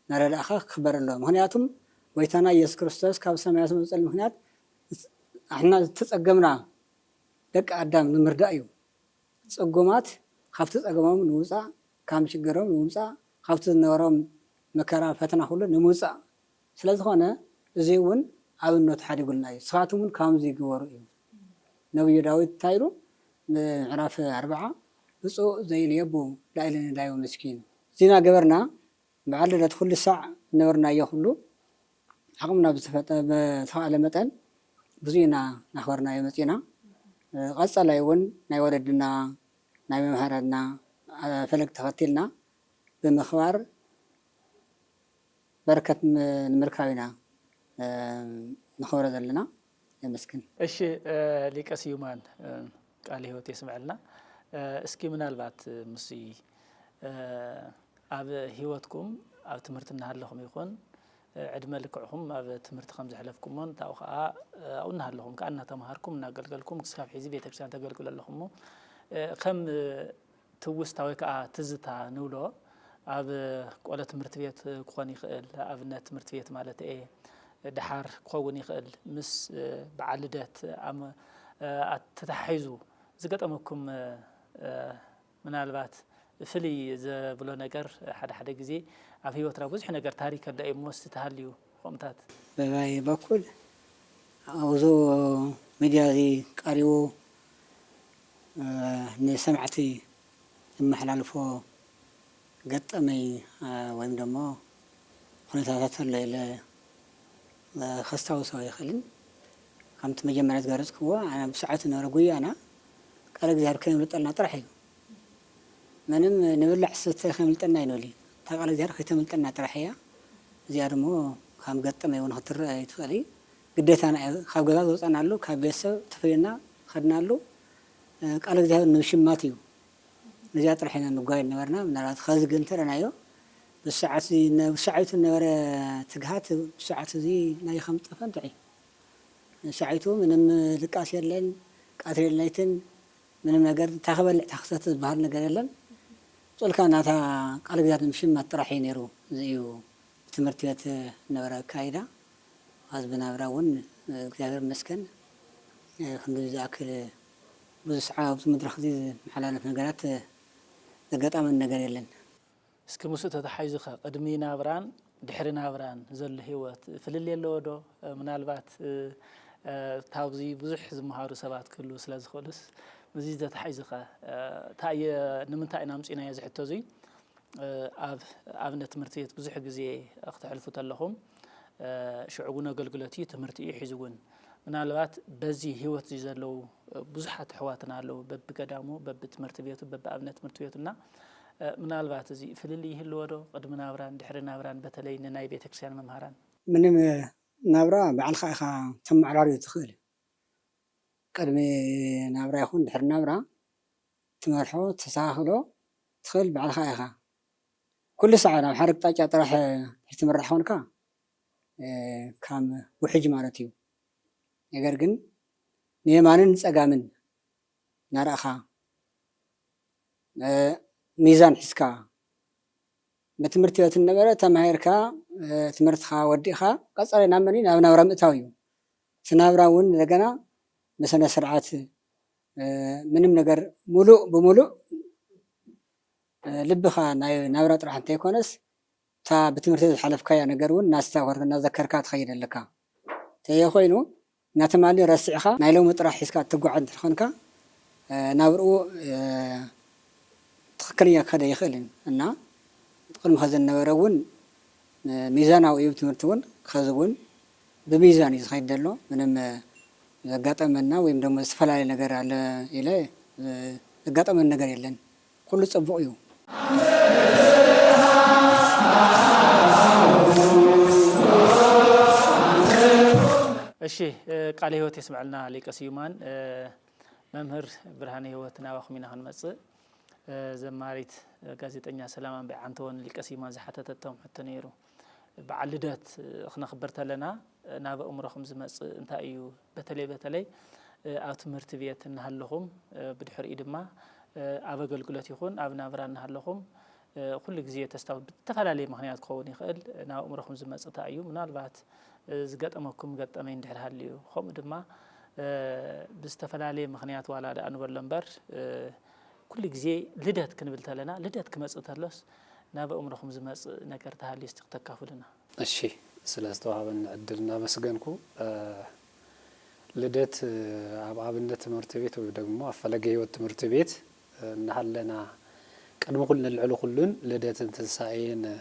ናረዳእኻ ክኽበር ኣሎ ምክንያቱም ጎይታና ኢየሱስ ክርስቶስ ካብ ሰማያት ዝመፀሉ ምክንያት ኣሕና ዝተፀገምና ደቂ ኣዳም ንምርዳእ እዩ ፅጉማት ካብቲ ፀገሞም ንምውፃእ ካብ ሽግሮም ንምውፃእ ካብቲ ዝነበሮም መከራ ፈተና ኩሉ ንምውፃእ ስለዝኾነ እዚ እውን ኣብነቱ ሓዲጉልና እዩ ስኻትም እውን ከምዚ ግበሩ እዩ ነብዩ ዳዊት እንታይ ኢሉ ምዕራፍ ኣርብዓ ብፁእ ዘይልየቡ ላይለ ነዳዩ ምስኪን እዚና ገበርና በዓል ልደት ኩሉ ሳዕ ዝነበርናዮ ኩሉ ዓቕምና ብዝፈጠ ብተኻእለ መጠን ብዙ ኢና እናኽበርናዮ መፂና ቀፃላይ እውን ናይ ወለድና ናይ መምሃራትና ፈለግ ተኸቲልና ብምኽባር በረከት ንምርካብ ኢና ንኸብሮ ዘለና የመስግን። እሺ ሊቀ ስዩማን ቃለ ህይወት የስምዐልና። እስኪ ምናልባት ምስ ኣብ ህይወትኩም ኣብ ትምህርቲ እናሃለኹም ይኹን ዕድመ ልክዕኹም ኣብ ትምህርቲ ከም ዘሕለፍኩሞን ካብኡ ከዓ ኣብኡ እናሃለኹም ከዓ እናተምሃርኩም እናገልገልኩም ክስካብ ሕዚ ቤተክርስትያን ተገልግሉ ኣለኹም እሞ ከም ትውስታ ወይ ከዓ ትዝታ ንብሎ ኣብ ቆሎ ትምህርቲ ቤት ክኾን ይኽእል ኣብነት ትምህርቲ ቤት ማለት እየ ድሓር ክኸውን ይኽእል ምስ በዓል ልደት ተታሒዙ ዝገጠመኩም ምናልባት ፍልይ ዘብሎ ነገር ሓደ ሓደ ግዜ ኣብ ህይወትና ብዙሕ ነገር ታሪክ ኣሎ እዩ እሞ እስቲ ተሃልዩ ከምኡታት በባይ በኩል ኣብዚ ሚድያ እዚ ቀሪቡ ንሰማዕቲ እመሓላልፎ ገጠመይ ወይም ደሞ ኩነታታት ኣሎ ኢለ ከስታውሶ ኣይኽእልን። ከምቲ መጀመርያ ዝገለፅክዎ ኣነ ብሰዓቱ ነበረ ጉያና ቃለ እግዚኣብሔር ከየምልጠልና ጥራሕ እዩ። ምንም ንብላዕ ዝስተ ከየምልጠና እዩ ንብል እዩ። እታ ቃለ እግዚኣብሔር ከይተምልጠና ጥራሕ እያ። እዚኣ ደሞ ከም ገጠመይ እውን ክትረአ ኣይትኽእል እዩ። ግዴታና እዩ። ካብ ገዛ ዝወፃናሉ ካብ ቤተሰብ ተፈሊና ከድናሉ ቃለ እግዚኣብሔር ንምሽማት እዩ። ነዚኣ ጥራሕ ኢና ንጓየድ ነበርና። ምናልባት ኸዚ ግን እንተረናዮ ብሰዓት እዚ ነ-፣ ብሰዓቱ ዝነበረ ትግሃት ብሰዓት እዚ ናይ ከም ጠፈ እንጥዒ። ብሰዓቱ ምንም ድቃስ የለን፣ ቀትርን ለይትን ምንም ነገር፣ እንታይ ክበልዕ እንታይ ክሰቲ ዝበሃል ነገር የለን። ጾልካ ናታ ቃል እግዚኣብሔር ምሽማት ጥራሕ እዩ ነይሩ። እዚ እዩ ትምህርቲ ቤት ነበረ ኣካይዳ። ኣብዚ ናብራ እውን እግዚኣብሔር ይመስገን፣ ክንድዚ ዝኣክል ብዙሕ ሰዓት ኣብዚ መድረኽ እዚ ዝመሓላለፍ ነገራት ዘጋጠመን ነገር የለን። እስኪ ምስኡ ተተሓሒዙ ኸ ቅድሚ ናብራን ድሕሪ ናብራን ዘሎ ህይወት ፍልልይ ኣለዎ ዶ? ምናልባት፣ እ፣ እ፣ ካብዚ ብዙሕ ዝመሃሩ ሰባት ክህልዉ ስለ ዝኽእሉስ ምስዚ ተተሓሒዙ ኸ፣ እ፣ እንታይ እየ፣ ንምንታይ ኢና ኣምጺእናዮ እዚ ሕቶ እዚ? እ፣ ኣብ ኣብነት ትምህርቲ ቤት ብዙሕ ግዜ ክተሕልፉ ተለኹም፣ እ፣ ሽዑ እውን ኣገልግሎት እዩ፣ ትምህርቲ እዩ፣ ሕዚ እውን ምናልባት በዚ ህይወት እዚ ዘለዉ፣ እ፣ ብዙሓት ኣሕዋትና ኣለዉ፣ በብገዳሙ፣ በብትምህርቲ ቤቱ፣ በብኣብነት ትምህርቲ ቤቱና፣ እ፣ ምናልባት እዚ ፍልልይ ይህልዎ ዶ? ቅድሚ ናብራን ድሕሪ ናብራን፣ በተለይ ንናይ ቤተክርስትያን መምሃራን። ምንም፣ እ፣ ናብራ ባዕልኻ ኢኻ ተመዓራርዮ ትኽእል። ቅድሚ ናብራ ይኹን ድሕሪ ናብራ ትመርሖ፣ ተስተኻኽሎ ትኽእል ባዕልኻ ኢኻ። ኩሉ ሰዓት ናብ ሓደ ኣቅጣጫ ጥራሕ ትምራሕ ኮንካ፣ እ፣ ከም ውሕጅ ማለት እዩ። ነገር ግን ንየማንን ንጸጋምን እናረእኻ፣ እ፣ ሚዛን ሒዝካ፣ ብትምህርቲ ቤት ነበረ ተማሂርካ፣ እ፣ ትምህርትኻ ወዲእኻ፣ ቀጻሊ ናብ መን እዩ? ናብ ናብራ ምእታው እዩ። እቲ ናብራ እውን እንደገና ብስነ ስርዓት፣ እ፣ ምንም ነገር፣ ሙሉእ ብሙሉእ፣ እ፣ ልብኻ ናይ ናብራ ጥራሕ እንተይኮነስ፣ እታ ብትምህርቲ ዝሓለፍካያ ነገር እውን እናስተዋወርካ እናዘከርካ ትኸይድ ኣለካ። እንተዘይኮይኑ፣ እናተማሊ ረሲዕኻ ናይ ሎሚ ጥራሕ ሒዝካ እትጓዓዝ እንተኾንካ፣ እ፣ ናብርኡ፣ እ፣ ትኽክለኛ ክኸደ ይኽእልን እና ቅድሚ ኸዚ ዝነበረ እውን፣ እ፣ ሚዛናዊ እዩ። ትምህርቲ እውን ኸዚ እውን ብሚዛን እዩ ዝኸይድ ዘሎ። ምንም፣ እ፣ ዘጋጠመና ወይም ደግሞ ዝተፈላለየ ነገር ኣለ ኢለ፣ እ፣ ዘጋጠመን ነገር የለን። ኩሉ ጽቡቕ እዩ። እሺ፣ እ፣ ቃለ ህይወት የስምዐልና ሊቀ ስዩማን። እ፣ መምህር ብርሃነ ህይወት፣ ናባኹም ኢና ክንመጽእ። እ፣ ዘማሪት፣ እ፣ ጋዜጠኛ ሰላም ኣምባይ ዓንተወን ሊቀ ስዩማን ዝሓተተቶም ሕቶ ነይሩ። በዓል ልደት፣ እ፣ ክነኽብር ተለና፣ እ፣ ናብ ኣእምሮኹም ዝመጽእ እንታይ እዩ? በተለይ፣ በተለይ፣ እ፣ ኣብ ትምህርቲ ቤት እናሃለኹም፣ እ፣ ብድሕሪኡ ድማ፣ እ፣ ኣብ ኣገልግሎት ይኹን ኣብ ናብራ እናሃለኹም፣ እ፣ ኩሉ ግዜ ተስታውስ፣ ብዝተፈላለየ ምኽንያት ክኸውን ይኽእል፣ ናብ ኣእምሮኹም ዝመጽእ እንታይ እዩ? ምናልባት፣ እ፣ ዝገጠመኩም ገጠመኝ እንድሕር ሃልዩ፣ ከምኡ ድማ፣ እ፣ ብዝተፈላለየ ምኽንያት ዋላ ደኣ ንበሎ እምበር፣ እ፣ ኩሉ ግዜ ልደት ክንብል ተለና፣ ልደት ክመጽእ ተሎስ ናብ ኣእምሮኹም ዝመጽእ ነገር ተሃልዩ እስቲ ክተካፍሉና። እሺ፣ ስለ ዝተዋሃበኒ ዕድል እናመስገንኩ፣ እ፣ ልደት፣ እ፣ ኣብ ኣብነት ትምህርቲ ቤት ወይ ደግሞ ኣብ ፈለገ ህይወት ትምህርቲ ቤት፣ እ፣ እናሃለና ቅድሚ ኩሉ ንልዕሊ ኩሉን ልደትን ትንሳኤን፣ እ፣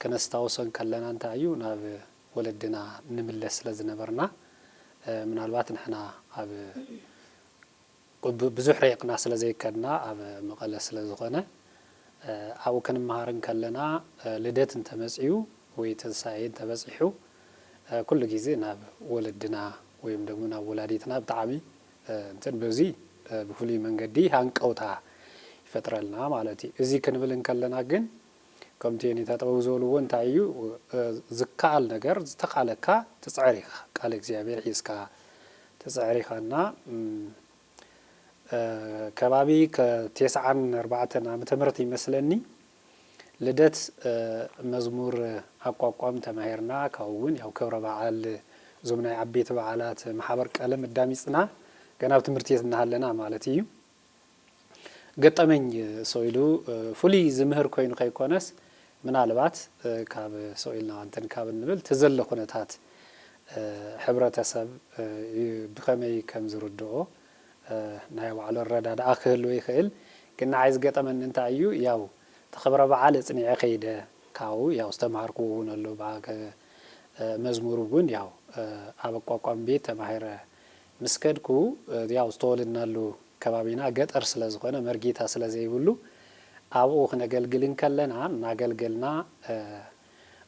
ከነስታውሶ እንከለና እንታይ እዩ ናብ ወለድና ንምለስ ስለ ዝነበርና፣ እ፣ ምናልባት ንሕና ኣብ ብ-፣ ብዙሕ ርሒቕና ስለ ዘይከድና ኣብ መቐለ ስለ ዝኾነ፣ እ፣ ኣብኡ ክንመሃር እንከለና፣ እ፣ ልደት እንተመጺኡ ወይ ትንሳኤ እንተበጺሑ፣ እ፣ ኩሉ ግዜ ናብ ወለድና ወይም ደግሞ ናብ ወላዲትና ብጣዕሚ፣ እ፣ እንትን በዚ፣ እ፣ ብፍሉይ መንገዲ ሃንቀውታ ይፈጥረልና ማለት እዩ። እዚ ክንብል እንከለና ግን ከምቲ የኔታ ጥበቡ ዝበልዎ እንታይ እዩ፣ እ፣ ዝከኣል ነገር ዝተኻለካ ትጽዕር ኢኻ። ቃል እግዚኣብሔር ሒዝካ ትጽዕር ኢኻና፣ እም፣ እ፣ ከባቢ ከ-፣ ተስዓን ኣርባዕተን ዓመተ ምህረት ይመስለኒ ልደት፣ እ፣ መዝሙር ኣቋቋም ተማሂርና፣ ካብኡ እውን ያው ክብረ በዓል እዞም ናይ ዓበይቲ በዓላት ማሕበር ቀለም ኣዳሚጽና ገና ኣብ ትምህርቲ ቤት እናሃለና ማለት እዩ። ገጠመኝ ሰው ኢሉ፣ እ፣ ፍሉይ ዝምህር ኮይኑ ከይኮነስ፣ ምናልባት፣ እ፣ ካብ ሰው ኢልና እንትን ካብ እንብል እቲ ዘሎ ኩነታት፣ እ፣ ሕብረተሰብ፣ እ፣ ዩ-፣ ብኸመይ ከም ዝርድኦ፣ እ፣ ናይ ባዕሉ ኣረዳድኣ ክህልዎ ይኽእል። ግን ንዓይ ዝገጠመኒ እንታይ እዩ፣ ያው እቲ ክብረ በዓል እጽኒዐ ከይደ፣ ካብኡ ያው ዝተምሃርክዎ እውን ኣሎ፣ ብኣ-፣ ከ-፣ እ፣ መዝሙር እውን ያው፣ እ፣ ኣብ ኣቋቋሚ ቤት ተማሂረ ምስ ከድኩ፣ እ፣ ያው ዝተወለድናሉ ከባቢና ገጠር ስለ ዝኾነ፣ መርጌታ ስለ ዘይብሉ፣ ኣብኡ ክነገልግል እንከለና፣ እናገልገልና፣ እ፣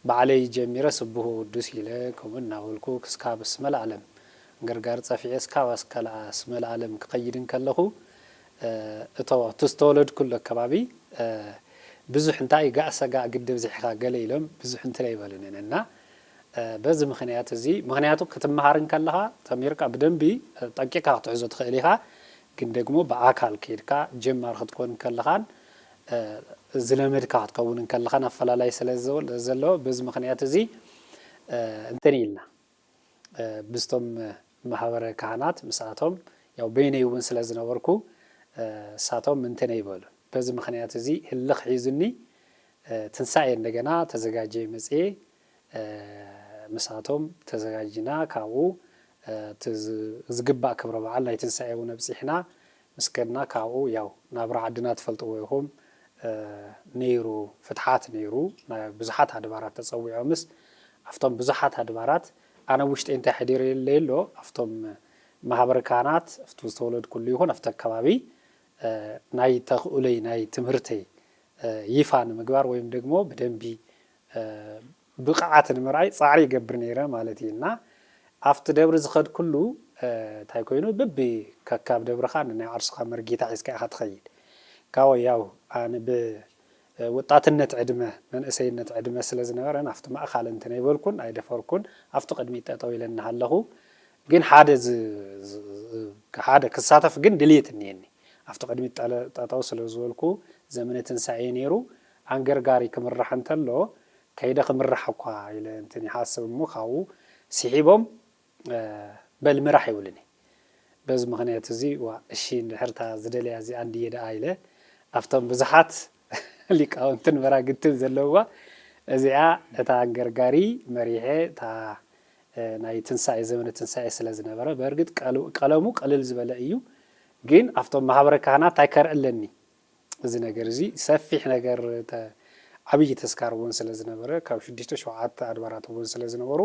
ባዕለይ ጀሚረ ስብሖ ወወድሶ ኢለ፣ ከምኡ እናበልኩ ክስካብ እስመ ለዓለም፣ ገርጋር ጸፊዐ እስካብ ኣስከላ እስመ ለዓለም ክኸይድ እንከለኹ፣ እ፣ እቶ-፣ እቲ ዝተወለድኩሉ ኣከባቢ፣ እ፣ ብዙሕ እንታይ ጋእሰ ጋእ ግድብ ዝሕኻ ገለ ኢሎም ብዙሕ እንትን ኣይበሉንን። እና በዚ ምኽንያት እዚ፣ ምኽንያቱ ክትመሃር እንከለኻ ተሚርካ ብደንቢ ጠቂቕካ ክትሕዞ ትኽእል ኢኻ። ግን ደግሞ ብኣካል ከይድካ ጀማሪ ክትኮን እንከለኻን ዝለመድካ ክትከውን እንከለኻን ኣፈላላይ ስለ ዘሎ፣ በዚ ምኽንያት እዚ እንትን ኢልና ብስቶም ማህበረ ካህናት ምስኣቶም፣ ያው በይነይ እውን ስለ ዝነበርኩ እሳቶም እንትን ኣይበሉን። በዚ ምኽንያት እዚ ህልኽ ሒዙኒ ትንሳኤ እንደገና ተዘጋጀ መፅኤ ምስኣቶም ተዘጋጅና ካብኡ እቲ ዝግባእ ክብረ በዓል ናይ ትንሳኤ እውን ኣብፂሕና ምስ ከድና ካብኡ ያው ናብራ ዓድና ትፈልጥዎ ኢኹም ነይሩ ፍትሓት ነይሩ። ብዙሓት ኣድባራት ተፀዊዖምስ ኣብቶም ብዙሓት ኣድባራት ኣነ ውሽጠይ እንታይ ሓዲረለይ ኣሎ ኣብቶም ማህበረ ካህናት ኣብቲ ዝተወለድኩሉ ይኹን ኣብቲ ኣከባቢ ናይ ተኽእሎይ ናይ ትምህርተይ ይፋ ንምግባር ወይም ደግሞ ብደንቢ ብቕዓት ንምርኣይ ፃዕሪ ይገብር ነይረ ማለት እዩ። እና ኣብቲ ደብሪ ዝኸድኩሉ እንታይ ኮይኑ ብቢ ከካብ ደብርኻ ንናይ ዓርስኻ መርጌታ ሒዝካ ኢኻ ትኸይድ። ካወ ያው ኣነ ብወጣትነት ዕድመ መንእሰይነት ዕድመ ስለ ዝነበረ ናብቲ ማእኻል እንትን ኣይበልኩን ኣይደፈርኩን። ኣብቲ ቅድሚት ጠጠው ኢለ እናሃለኹ ግን ሓደ ሓደ ክሳተፍ ግን ድልየት እኒየኒ። ኣብቲ ቅድሚት ጠጠው ስለ ዝበልኩ ዘመነ ትንሳኤ ነይሩ። ኣንገርጋሪ ክምራሕ እንተሎ ከይደ ክምራሕ እኳ ኢለ እንትን ይሓስብ እሞ ካብኡ ስሒቦም በል ምራሕ ይብሉኒ። በዚ ምኽንያት እዚ ዋ እሺ እንድሕርታ ዝደለያ እዚኣ እንድየ ደኣ ኢለ ኣብቶም ብዙሓት ሊቃውንትን መራግድትን ዘለውዋ እዚኣ እታ ኣንገርጋሪ መሪሐ እታ ናይ ትንሳኤ ዘመነ ትንሳኤ ስለ ዝነበረ በእርግጥ ቀለሙ ቀልል ዝበለ እዩ። ግን ኣብቶም ማህበረ ካህናት እንታይ ከርኢ ኣለኒ እዚ ነገር እዚ ሰፊሕ ነገር ዓብዪ ተስካር እውን ስለ ዝነበረ ካብ ሽዱሽተ ሸውዓተ ኣድባራት እውን ስለ ዝነበሩ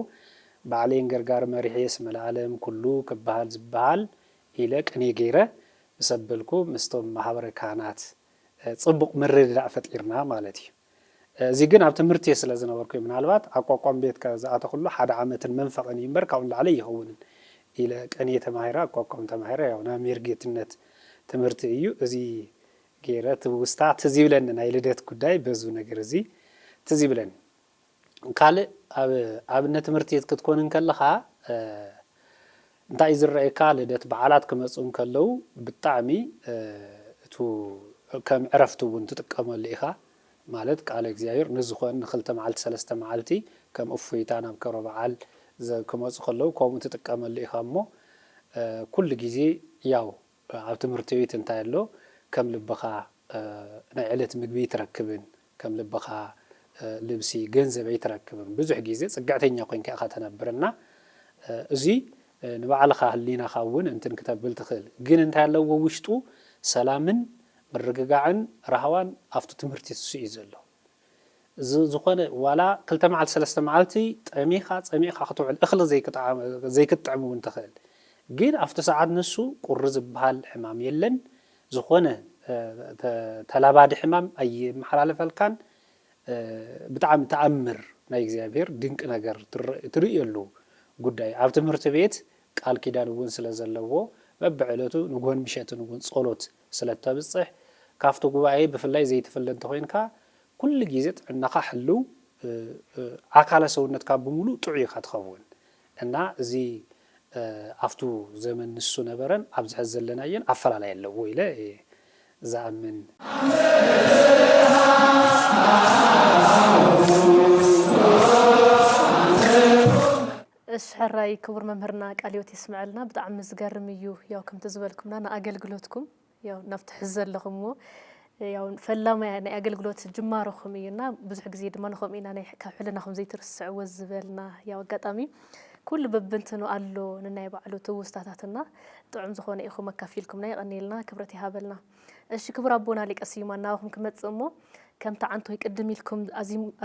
ባዕለይ እንገርጋሪ መሪሐ ስመ ለኣለም ኩሉ ክበሃል ዝበሃል ኢለ ቅኔ ገይረ ምስ ኣበልኩ ምስቶም ማህበረ ካህናት ፅቡቕ ምርድዳእ ፈጢርና ማለት እዩ። እዚ ግን ኣብ ትምህርቲ ስለ ዝነበርኩ ምናልባት ኣቋቋም ቤት ዝኣተኩሉ ሓደ ዓመትን መንፈቕን እዩ እምበር ካብኡ ንላዕሊ ኣይኸውንን ኢለ ቅኔ ተማሂረ ኣቋቋም ተማሂረ ያው ናይ ሜርጌትነት ትምህርቲ እዩ። እዚ ገይረ ትውስታ ትዝ ይብለኒ ናይ ልደት ጉዳይ በዙ ነገር እዚ ትዝ ይብለኒ። ካልእ ኣብ ኣብነት ትምህርቲ ቤት ክትኮን እንከለኻ እንታይ እዩ ዝረኣየካ? ልደት በዓላት ክመፁ እንከለዉ ብጣዕሚ እቱ ከም ዕረፍቲ እውን ትጥቀመሉ ኢኻ። ማለት ቃለ እግዚኣብሔር ንዝኾን ንክልተ መዓልቲ ሰለስተ መዓልቲ ከም እፎይታ ናብ ክብረ በዓል ክመፁ ከለዉ ከምኡ ትጥቀመሉ ኢኻ እሞ ኩሉ ግዜ ያው ኣብ ትምህርቲ ቤት እንታይ ኣሎ ከም ልብኻ ናይ ዕለት ምግቢ ኣይትረክብን፣ ከም ልብኻ ልብሲ፣ ገንዘብ ኣይትረክብን። ብዙሕ ግዜ ፅግዕተኛ ኮይንካ ኢኻ ተነብር እና እዚ ንባዕልኻ ህሊናኻ እውን እንትን ክተብል ትኽእል። ግን እንታይ ኣለዎ ውሽጡ ሰላምን ምርግጋዕን ራህዋን ኣብቲ ትምህርቲ ንሱ እዩ ዘሎ። እዚ ዝኾነ ዋላ ክልተ መዓልቲ ሰለስተ መዓልቲ ጠሚኻ ጸሚእኻ ክትውዕል እኽሊ ዘይክጥዕም እውን ትኽእል። ግን ኣብቲ ሰዓት ንሱ ቁሪ ዝበሃል ሕማም የለን። ዝኾነ ተላባዲ ሕማም ኣይመሓላለፈልካን። ብጣዕሚ ተኣምር ናይ እግዚኣብሔር ድንቂ ነገር ትርእየሉ ጉዳይ ኣብ ትምህርቲ ቤት ቃል ኪዳን እውን ስለ ዘለዎ በብዕለቱ ንግሆን ምሸትን እውን ጸሎት ስለ ተብጽሕ ካብቲ ጉባኤ ብፍላይ ዘይትፍለ እንተኾይንካ ኩሉ ግዜ ጥዕናኻ ሕልው ኣካለ ሰውነትካ ብምሉእ ጥዑይ ኢኻ ትኸውን እና እዚ ኣብቱ ዘመን ንሱ ነበረን ኣብዚ ሕዚ ዘለናየን ኣፈላላይ ኣለዎ ኢለ እየ ዝኣምን። እሺ ሕራይ ክቡር መምህርና ቃለ ሕይወት የስምዐልና። ብጣዕሚ ዝገርም እዩ። ያው ከምቲ ዝበልኩምና ንኣገልግሎትኩም ያው ናብቲ ሕዚ ዘለኹምዎ ያው ፈላማይ ናይ ኣገልግሎት ጅማሮኹም እዩና ብዙሕ ግዜ ድማ ንኸምኡ ኢና ናይ ካብ ሕልናኹም ዘይትርስዕዎ ዝበልና ያው ኣጋጣሚ ኩሉ በብንትኑ ኣሎ ንናይ ባዕሉ ትውስታታትና ጥዑም ዝኾነ ኢኹም ኣካፊልኩምና የቐንየልና ክብረት ይሃበልና። እሺ ክቡር ኣቦና ሊቀ ስዩማን ናባኹም ክመጽእ እሞ ከምቲ ዓንቶይ ቅድም ኢልኩም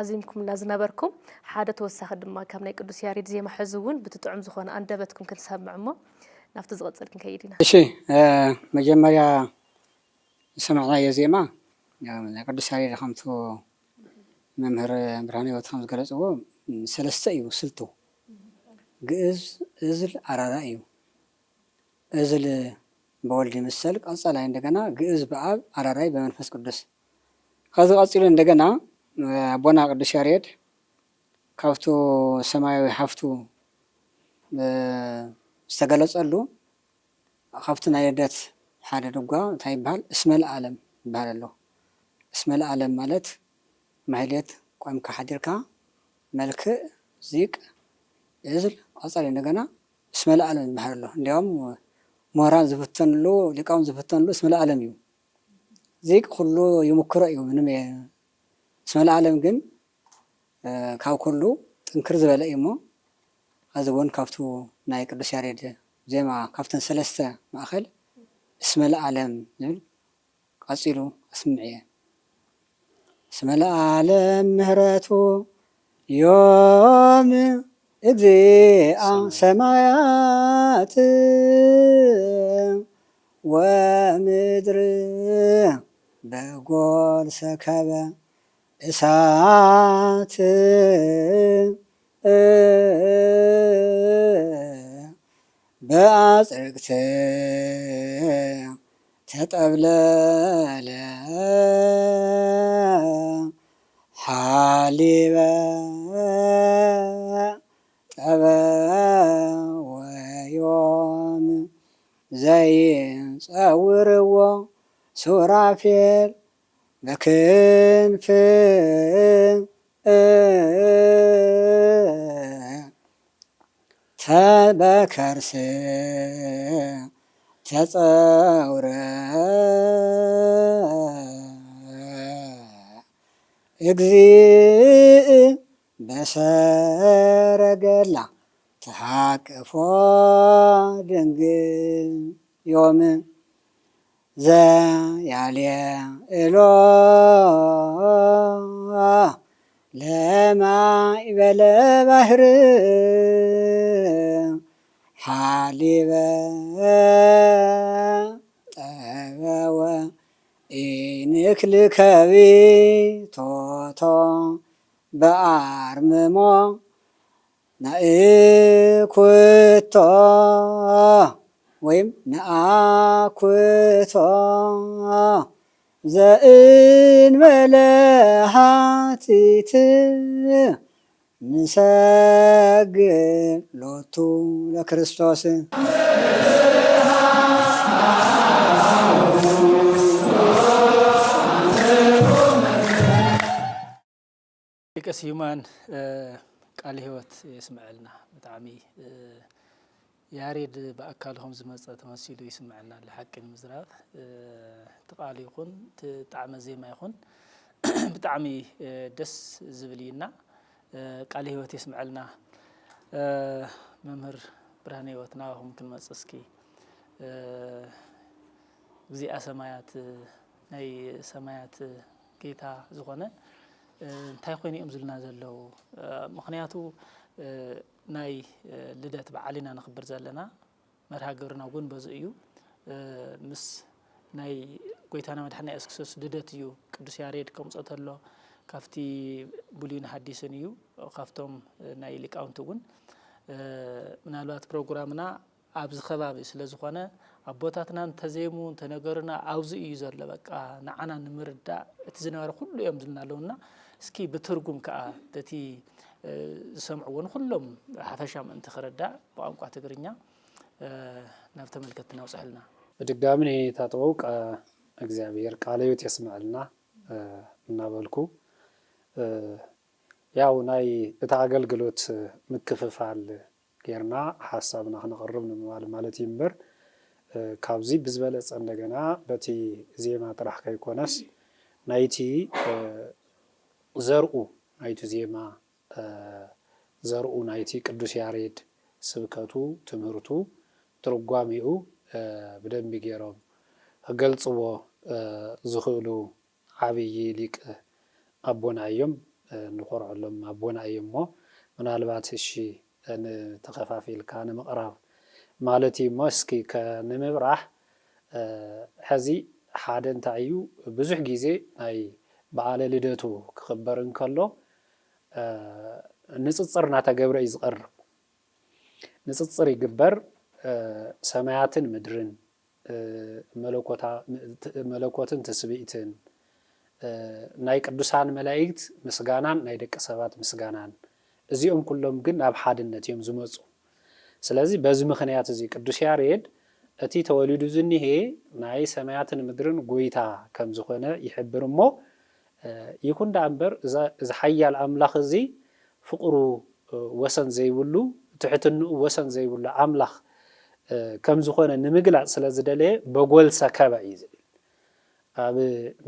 ኣዚምኩምና ዝነበርኩም ሓደ ተወሳኺ ድማ ካብ ናይ ቅዱስ ያሬድ ዜማ ሕዚ እውን ብቲ ጥዑም ዝኾነ ኣንደበትኩም ክንሰምዕ እሞ ናብቲ ዝቕጽል ክንከይድ ኢና። እሺ መጀመርያ ዝሰማዕናዮ ዜማ ናይ ቅዱስ ያሬድ ከምቱ መምህር ብርሃነ ህይወት ከም ዝገለፅዎ ሰለስተ እዩ ስልቱ። ግእዝ፣ እዝል፣ ኣራራይ እዩ። እዝል በወልድ ይምሰል፣ ቀጸላይ እንደገና ግእዝ በአብ፣ አራራይ በመንፈስ ቅዱስ። ከዚ ቀጺሉ እንደገና ኣቦና ቅዱስ ያሬድ ካብቱ ሰማያዊ ሃፍቱ ዝተገለጸሉ ካብቲ ናይ ልደት ሓደ ድጓ እንታይ ይበሃል? እስመ ለዓለም ይበሃል ኣሎ። እስመ ለዓለም ማለት ማህሌት ቆምካ ሓዲርካ መልክዕ ዚቅ እዝል ቀጻሊ እንደገና እስመ ለዓለም ይበሃል ኣሎ። እንዲያውም ምሁራን ዝፍተንሉ ሊቃውን ዝፍተንሉ እስመ ለዓለም እዩ። ዚቅ ኩሉ ይምክሮ እዩ ምንም እስመ ለዓለም ግን ካብ ኩሉ ጥንክር ዝበለ እዩ እሞ፣ እዚ እውን ካብቱ ናይ ቅዱስ ያሬድ ዜማ ካብተን ሰለስተ ማእኸል እስመ ለዓለም ዝብል ቀፂሉ ኣስምዕ እየ። እስመ ለዓለም ምህረቱ ዮም እግዚኣ ሰማያት ወምድር በጎል ሰከበ እሳት ብኣጽርቅት ተጠብለለ ሓሊበ ጠበወዮም ዘይጸውርዎ ሱራፌል በክንፍ ተበከርስ ተጸውረ እግዚእ በሰረገላ ተሓቅፎ ድንግል ዮም ዘያልየ እሎ ለማይ በለ ባህር ሓሊበ ጠበወ ኢንክልከቢ ቶቶ በኣርምሞ ናእኩቶ ወይም ነኣኩቶ ዘእንበለ ሃቲት ንሰግድ ሎቱ ለክርስቶስ። ሊቀ ስዩማን ቃለ ሕይወት የስምዐልና። ብጣዕሚ ያሬድ ብኣካል ከም ዝመፀ ተመሲሉ ይስምዐና ኣሎ። ሓቂ ንምዝራብ እቲ ቃል ይኹን እቲ ጣዕመ ዜማ ይኹን ብጣዕሚ ደስ ዝብል እዩና። ቃለ ሕይወት የስምዐልና። መምህር ብርሃነ ሕይወት ናባኹም ክንመፅእ እስኪ እግዚኣብ ሰማያት ናይ ሰማያት ጌታ ዝኾነ እንታይ ኮይኑ እዮም ዝብልና ዘለዉ? ምኽንያቱ ናይ ልደት በዓል ኢና ነኽብር ዘለና። መርሃ ግብርና እውን በዚ እዩ። ምስ ናይ ጎይታና መድሓና የሱስ ክርስቶስ ልደት እዩ። ቅዱስ ያሬድ ከምጾ ተሎ ካብቲ ብሉይን ሓዲስን እዩ። ካብቶም ናይ ሊቃውንቲ እውን ምናልባት ፕሮግራምና ኣብዚ ከባቢ ስለ ዝኾነ ኣቦታትና እንተዜሙ እንተነገሩና ኣብዚ እዩ ዘሎ በቃ ንዓና ንምርዳእ እቲ ዝነበረ ኩሉ እዮም ዝብልና ኣለውና እስኪ ብትርጉም ከዓ በቲ ዝሰምዕዎ ንኩሎም ሓፈሻ ምእንቲ ክርዳእ ብቋንቋ ትግርኛ ናብ ተመልከትቲ ናውፅሐልና። ብድጋሚ ንየኔታ ጥበቡ እግዚኣብሔር ቃለ ሕይወት የስምዐልና እናበልኩ ያው ናይ እቲ ኣገልግሎት ምክፍፋል ጌርና ሓሳብና ክነቕርብ ንምባል ማለት እዩ እምበር ካብዚ ብዝበለፀ እንደገና በቲ ዜማ ጥራሕ ከይኮነስ ናይቲ ዘርኡ ናይቲ ዜማ ዘርኡ ናይቲ ቅዱስ ያሬድ ስብከቱ ትምህርቱ ትርጓሜኡ ብደንቢ ገይሮም ክገልፅዎ ዝኽእሉ ዓብዪ ሊቅ ኣቦና እዮም። ንኾርዐሎም ኣቦና እዮም እሞ ምናልባት እሺ ንተኸፋፊልካ ንምቕራብ ማለት እዩ እሞ እስኪ ንምብራሕ ሕዚ ሓደ እንታይ እዩ ብዙሕ ግዜ ናይ በዓለ ልደቱ ክኽበር እንከሎ ንፅፅር እናተገብረ እዩ ዝቐርብ። ንፅፅር ይግበር ሰማያትን ምድርን መለኮትን ትስብእትን እ፣ ናይ ቅዱሳን መላእክት ምስጋናን ናይ ደቂ ሰባት ምስጋናን፣ እዚኦም ኩሎም ግን ናብ ሓድነት እዮም ዝመጹ። ስለዚ በዚ ምኽንያት እዚ ቅዱስ ያሬድ እቲ ተወሊዱ ዝኒሄ ናይ ሰማያትን ምድርን ጎይታ ከም ዝኾነ ይሕብር እሞ፣ እ፣ ይኹን ደኣ እምበር እዛ፣ እዚ ሓያል ኣምላኽ እዚ ፍቕሩ፣ እ፣ ወሰን ዘይብሉ፣ ትሕትንኡ ወሰን ዘይብሉ ኣምላኽ፣ እ፣ ከም ዝኾነ ንምግላጽ ስለ ዝደለየ በጎል ሰከበ እዩ ዝብል። ኣብ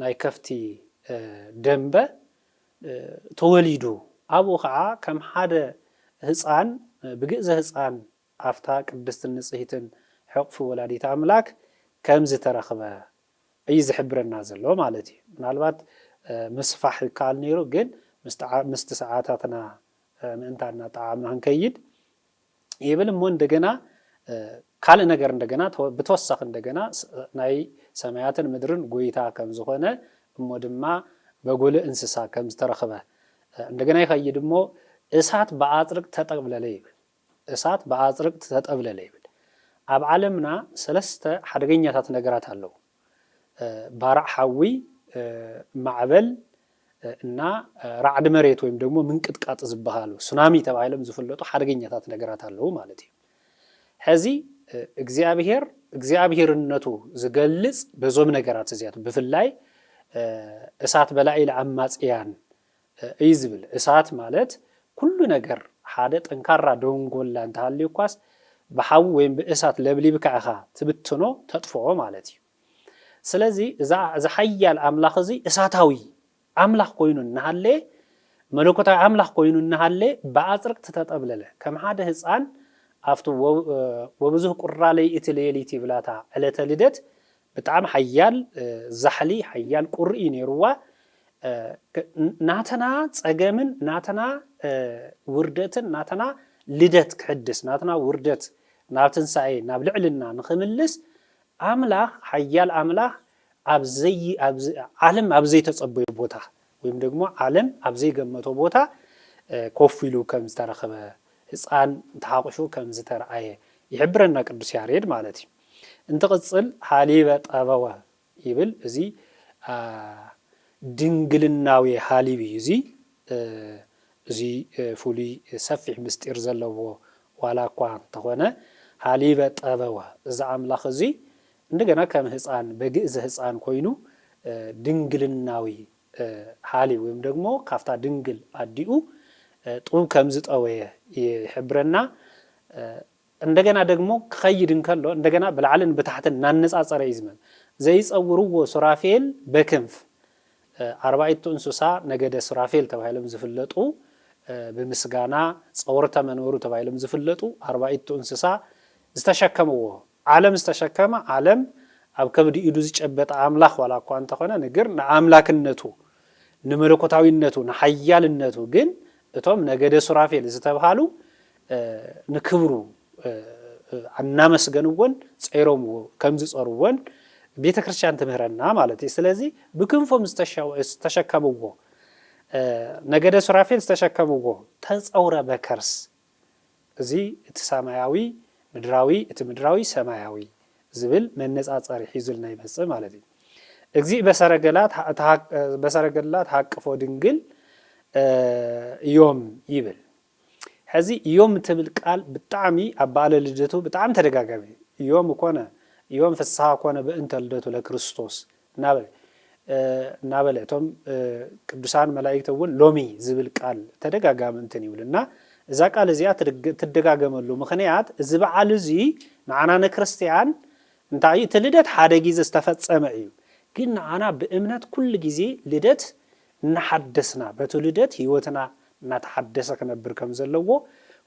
ናይ ከፍቲ፣ እ፣ ደንበ፣ እ፣ ተወሊዱ። ኣብኡ ኸዓ ከም ሓደ ህፃን፣ እ፣ ብግእዘ ህፃን ኣብታ ቅድስትን ንጽሕትን ሕቑፊ ወላዲት ኣምላክ ከም ዝተረኽበ እዩ ዝሕብረና ዘሎ ማለት እዩ። ምናልባት፣ እ፣ ምስፋሕ ይከኣል ነይሩ፣ ግን ምስቲ ዓ-፣ ምስቲ ሰዓታትና፣ እ፣ ምእንታና ጠዓምና ክንከይድ ይብል እሞ እንደገና፣ እ፣ ካልእ ነገር እንደገና ተወ-፣ ብተወሳኺ እንደገና ስ-፣ ናይ ሰማያትን ምድርን ጎይታ ከም ዝኾነ እሞ ድማ በጎልእ እንስሳ ከም ዝተረኽበ፣ እ፣ እንደገና ይኸይድ እሞ እሳት ብኣጽርቅ ተጠብለለ ይብል። እሳት ብኣጽርቅ ተጠብለለ ይብል። ኣብ ዓለምና ሰለስተ ሓደገኛታት ነገራት ኣለዉ። እ፣ ባርዕ ሓዊ፣ እ፣ ማዕበል፣ እ፣ እና፣ እ፣ ራዕዲ መሬት ወይም ደግሞ ምንቅጥቃጥ ዝበሃሉ ሱናሚ ተባሂሎም ዝፍለጡ ሓደገኛታት ነገራት ኣለዉ ማለት እዩ። ሕዚ፣ እ፣ እግዚኣብሔር፣ እግዚኣብሔርነቱ ዝገልጽ በዞም ነገራት እዚኣት ብፍላይ፣ እ፣ እሳት በላዒ ለኣማጽያን፣ እ፣ እዩ ዝብል። እሳት ማለት ኩሉ ነገር ሓደ ጠንካራ ደንጎላ እንተሃልዩ እኳስ ብሓዊ ወይም ብእሳት ለብሊብካ ኢኻ ትብትኖ፣ ተጥፍኦ ማለት እዩ። ስለዚ እዛ፣ እዚ ሓያል ኣምላኽ እዚ እሳታዊ ኣምላኽ ኮይኑ እናሃለ፣ መለኮታዊ ኣምላኽ ኮይኑ እናሃለ ብኣጽርቅቲ ተጠብለለ። ከም ሓደ ህፃን ኣብቲ ወ-፣ እ፣ ወብዙህ ቁራ ለይእቲ ለየሊት ይብላታ ዕለተ ልደት ብጣዕሚ ሓያል፣ እ፣ ዛሕሊ፣ ሓያል ቁሪ እዩ ነይርዋ። እ፣ ክ-፣ ን-፣ ናተና ጸገምን ናተና፣ እ፣ ውርደትን ናተና ልደት ክሕድስ፣ ናትና ውርደት ናብ ትንሳኤ፣ ናብ ልዕልና ንኽምልስ ኣምላኽ፣ ሓያል ኣምላኽ ኣብ ዘይ-፣ ኣብ ዘ-፣ ዓለም ኣብ ዘይተጸበዮ ቦታ ወይም ደግሞ ዓለም ኣብ ዘይገመቶ ቦታ፣ እ፣ ኮፍ ኢሉ ከም ዝተረኸበ፣ ህፃን ተሓቑፉ ከም ዝተረኣየ ይሕብረና ቅዱስ ያሬድ ማለት እዩ። እንትቕጽል ሃሊበ ጠበወ ይብል። እዚ፣ አ፣ ድንግልናዊ ሃሊብ እዩ። እዚ፣ እ፣ እዚ፣ እ፣ ፍሉይ ሰፊሕ ምስጢር ዘለዎ ዋላ እኳ እንተኾነ፣ ሃሊበ ጠበወ፣ እዚ ኣምላኽ እዚ እንደገና ከም ህፃን፣ በግእዘ ህፃን ኮይኑ፣ እ፣ ድንግልናዊ፣ እ፣ ሃሊብ ወይም ደግሞ ካብታ ድንግል ኣዲኡ፣ እ፣ ጡብ ከም ዝጠወየ ይሕብረና። እ፣ እንደገና ደግሞ ክኸይድ እንከሎ እንደገና ብላዕልን ብታሕትን እናነጻጸረ እዩ ዝመ-፣ ዘይጸውርዎ ሱራፌል በክንፍ፣ እ፣ ኣርባዕቱ እንስሳ ነገደ ሱራፌል ተባሂሎም ዝፍለጡ፣ እ፣ ብምስጋና ጸወርተ መንበሩ ተባሂሎም ዝፍለጡ ኣርባዕቱ እንስሳ ዝተሸከምዎ፣ ዓለም ዝተሸከመ፣ ዓለም ኣብ ከብዲ ኢዱ ዝጨበጠ ኣምላኽ ዋላ እኳ እንተኾነ፣ ንግር ንኣምላክነቱ፣ ንመለኮታዊነቱ፣ ንሓያልነቱ ግን እቶም ነገደ ሱራፌል ዝተብሃሉ፣ እ፣ ንክብሩ፣ እ፣ እ፣ እናመስገንዎን ጸይሮምዎ ከም ዝጸርዎን ቤተ ክርስቲያን ትምህረና ማለት እዩ። ስለዚ ብክንፎም ዝተሸ-፣ ዝተሸከምዎ፣ እ፣ ነገደ ሱራፌል ዝተሸከምዎ ተጸውረ በከርስ፣ እዚ እቲ ሰማያዊ ምድራዊ፣ እቲ ምድራዊ ሰማያዊ ዝብል መነጻጸሪ ሒዙልና ይመጽእ ማለት እዩ። እግዚእ በሰረገላ ተሃ-፣ ተሃ-፣ በሰረገላ ተሃቅፎ ድንግል፣ እ፣ እዮም ይብል። ሕዚ እዮም ትብል ቃል ብጣዕሚ ኣብ በዓለ ልደቱ ብጣዕሚ ተደጋጋሚ እዩ። እዮም ኮነ፣ እዮም ፍስሐ ኮነ በእንተ ልደቱ ለክርስቶስ እናበለ፣ እ፣ እናበለ እቶም፣ እ፣ ቅዱሳን መላእክት እውን ሎሚ ዝብል ቃል ተደጋጋሚ እንትን ይብል እና እዛ ቃል እዚኣ ትድግ-፣ ትደጋገመሉ ምኽንያት እዚ በዓል እዚ ንዓና ንክርስቲያን እንታይ እዩ? እቲ ልደት ሓደ ግዜ ዝተፈጸመ እዩ። ግን ንዓና ብእምነት ኩሉ ግዜ ልደት እናሓደስና፣ በቲ ልደት ህይወትና እናተሓደሰ ክነብር ከም ዘለዎ፣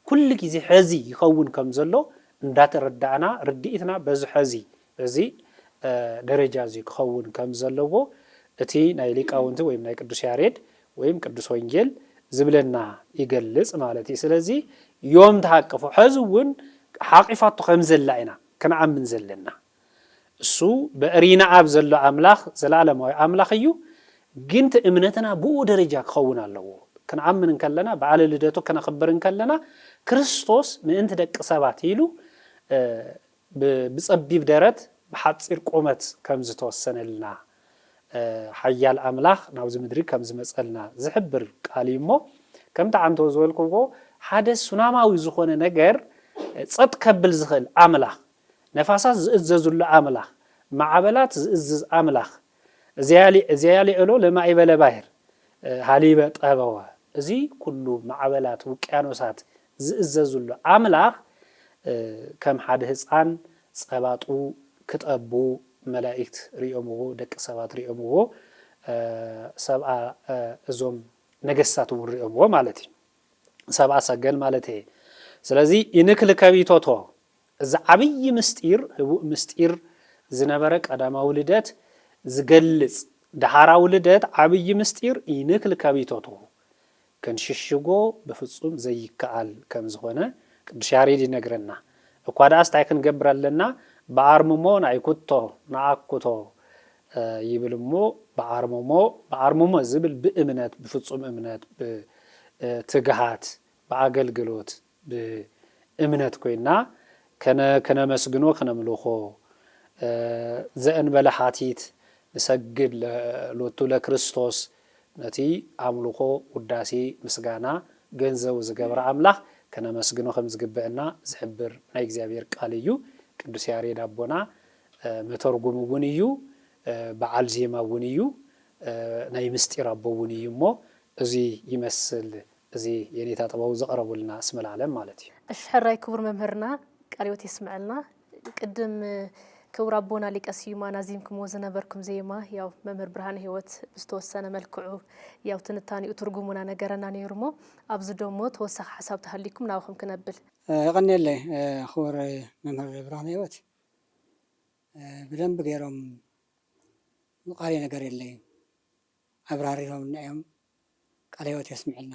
ኩሉ ግዜ ሐዚ ይኸውን ከም ዘሎ እንዳተረዳእና፣ ርድኢትና በዚ ሐዚ፣ በዚ፣ እ፣ ደረጃ እዚ ክኸውን ከም ዘለዎ እቲ ናይ ሊቃውንቲ ወይም ናይ ቅዱስ ያሬድ ወይም ቅዱስ ወንጌል ዝብለና ይገልጽ ማለት እዩ። ስለዚ ዮም ተሃቅፎ፣ ሐዚ እውን ሓቂፋቶ ከም ዘላ ኢና ክንኣምን ዘለና። እሱ በእሪና ኣብ ዘሎ ኣምላኽ፣ ዘላለማዊ ኣምላኽ እዩ። ግን እቲ እምነትና ብኡ ደረጃ ክኸውን ኣለዎ። ክንኣምን እንከለና፣ በዓለ ልደቱ ከነኽብር እንከለና፣ ክርስቶስ ምእንቲ ደቂ ሰባት ኢሉ፣ እ፣ ብ-፣ ብጸቢብ ደረት፣ ብሓጺር ቁመት ከም ዝተወሰነልና፣ ሓያል ኣምላኽ ናብዚ ምድሪ ከም ዝመጸልና ዝሕብር ቃል እዩ። እሞ ከምቲ ዓንተው ዝበልክዎ፣ ሓደ ሱናማዊ ዝኾነ ነገር ጸጥ ከብል ዝኽእል ኣምላኽ፣ ነፋሳት ዝእዘዙሉ ኣምላኽ፣ ማዕበላት ዝእዝዝ ኣምላኽ፣ እዚያ ሊ- እዚያ ሊዕሎ ለማዕበለ ባሕር ሃሊበ ጠበወ፣ እዚ ኩሉ ማዕበላት ውቅያኖሳት ዝእዘዙሉ ኣምላኽ፣ ከም ሓደ ህፃን ጸባጡ ክጠቡ መላእክት ርእዮምዎ፣ ደቂ ሰባት ርእዮምዎ፣ ሰብኣ፣ እዞም ነገስታት እውን ርእዮምዎ ማለት እዩ። ሰብኣ ሰገል ማለት እየ። ስለዚ ኢንክል ከቢቶቶ፣ እዚ ዓብዪ ምስጢር፣ ህቡእ ምስጢር ዝነበረ ቀዳማዊ ልደት ዝገልጽ፣ ደሓራዊ ልደት ዓብዪ ምስጢር ኢንክል ከቢቶቶ፣ ክንሽሽጎ ብፍጹም ዘይከኣል ከም ዝኾነ ቅዱስ ያሬድ ይነግረና። እኳ ደኣስ እንታይ ክንገብር ኣለና? ብኣርምሞ ናይ ኩቶ ንኣኩቶ፣ እ፣ ይብል እሞ፣ ብኣርምሞ፣ ብኣርምሞ ዝብል ብእምነት፣ ብፍጹም እምነት፣ ብ-፣ እ፣ ትግሃት፣ ብኣገልግሎት፣ ብእምነት ኮይና ከነ-፣ ከነመስግኖ፣ ከነምልኾ፣ እ፣ ዘእንበለ ሓቲት ንሰግድ ለ-፣ ሎቱ ለክርስቶስ፣ ነቲ ኣምልኾ፣ ውዳሴ፣ ምስጋና ገንዘቡ ዝገበረ ኣምላኽ ከነመስግኖ ከም ዝግበአና ዝሕብር ናይ እግዚኣብሔር ቃል እዩ። ቅዱስ ያሬድ ኣቦና፣ እ፣ መተርጉም እውን እዩ፣ እ፣ በዓል ዜማ እውን እዩ፣ እ፣ ናይ ምስጢር ኣቦ እውን እዩ። እሞ እዚ ይመስል፣ እዚ የኔታ ጥበቡ ዘቕረቡልና ስመ ለዓለም ማለት እዩ። እሺ፣ ሕራይ ክቡር መምህርና፣ ቃለ ሕይወት የስምዐልና። ቅድም ክቡር ኣቦና ሊቀ ስዩማን ኣዚምክምዎ ዝነበርኩም ዜማ፣ ያው መምህር ብርሃነ ህይወት ብዝተወሰነ መልክዑ ያው ትንታኔኡ ትርጉሙና ነገረና ነይሩ። እሞ ኣብዚ ደሞ ተወሳኺ ሓሳብ ተሃሊኩም ናብኹም ክነብል። እ፣ የቐንየለይ፣ እ፣ ክቡር መምህር ብርሃነ ህይወት፣ እ፣ ብደንብ ገይሮም ቃል ነገር የለይ ኣብራሪሮምና እዮም። ቃለ ሕይወት የስምዐልና።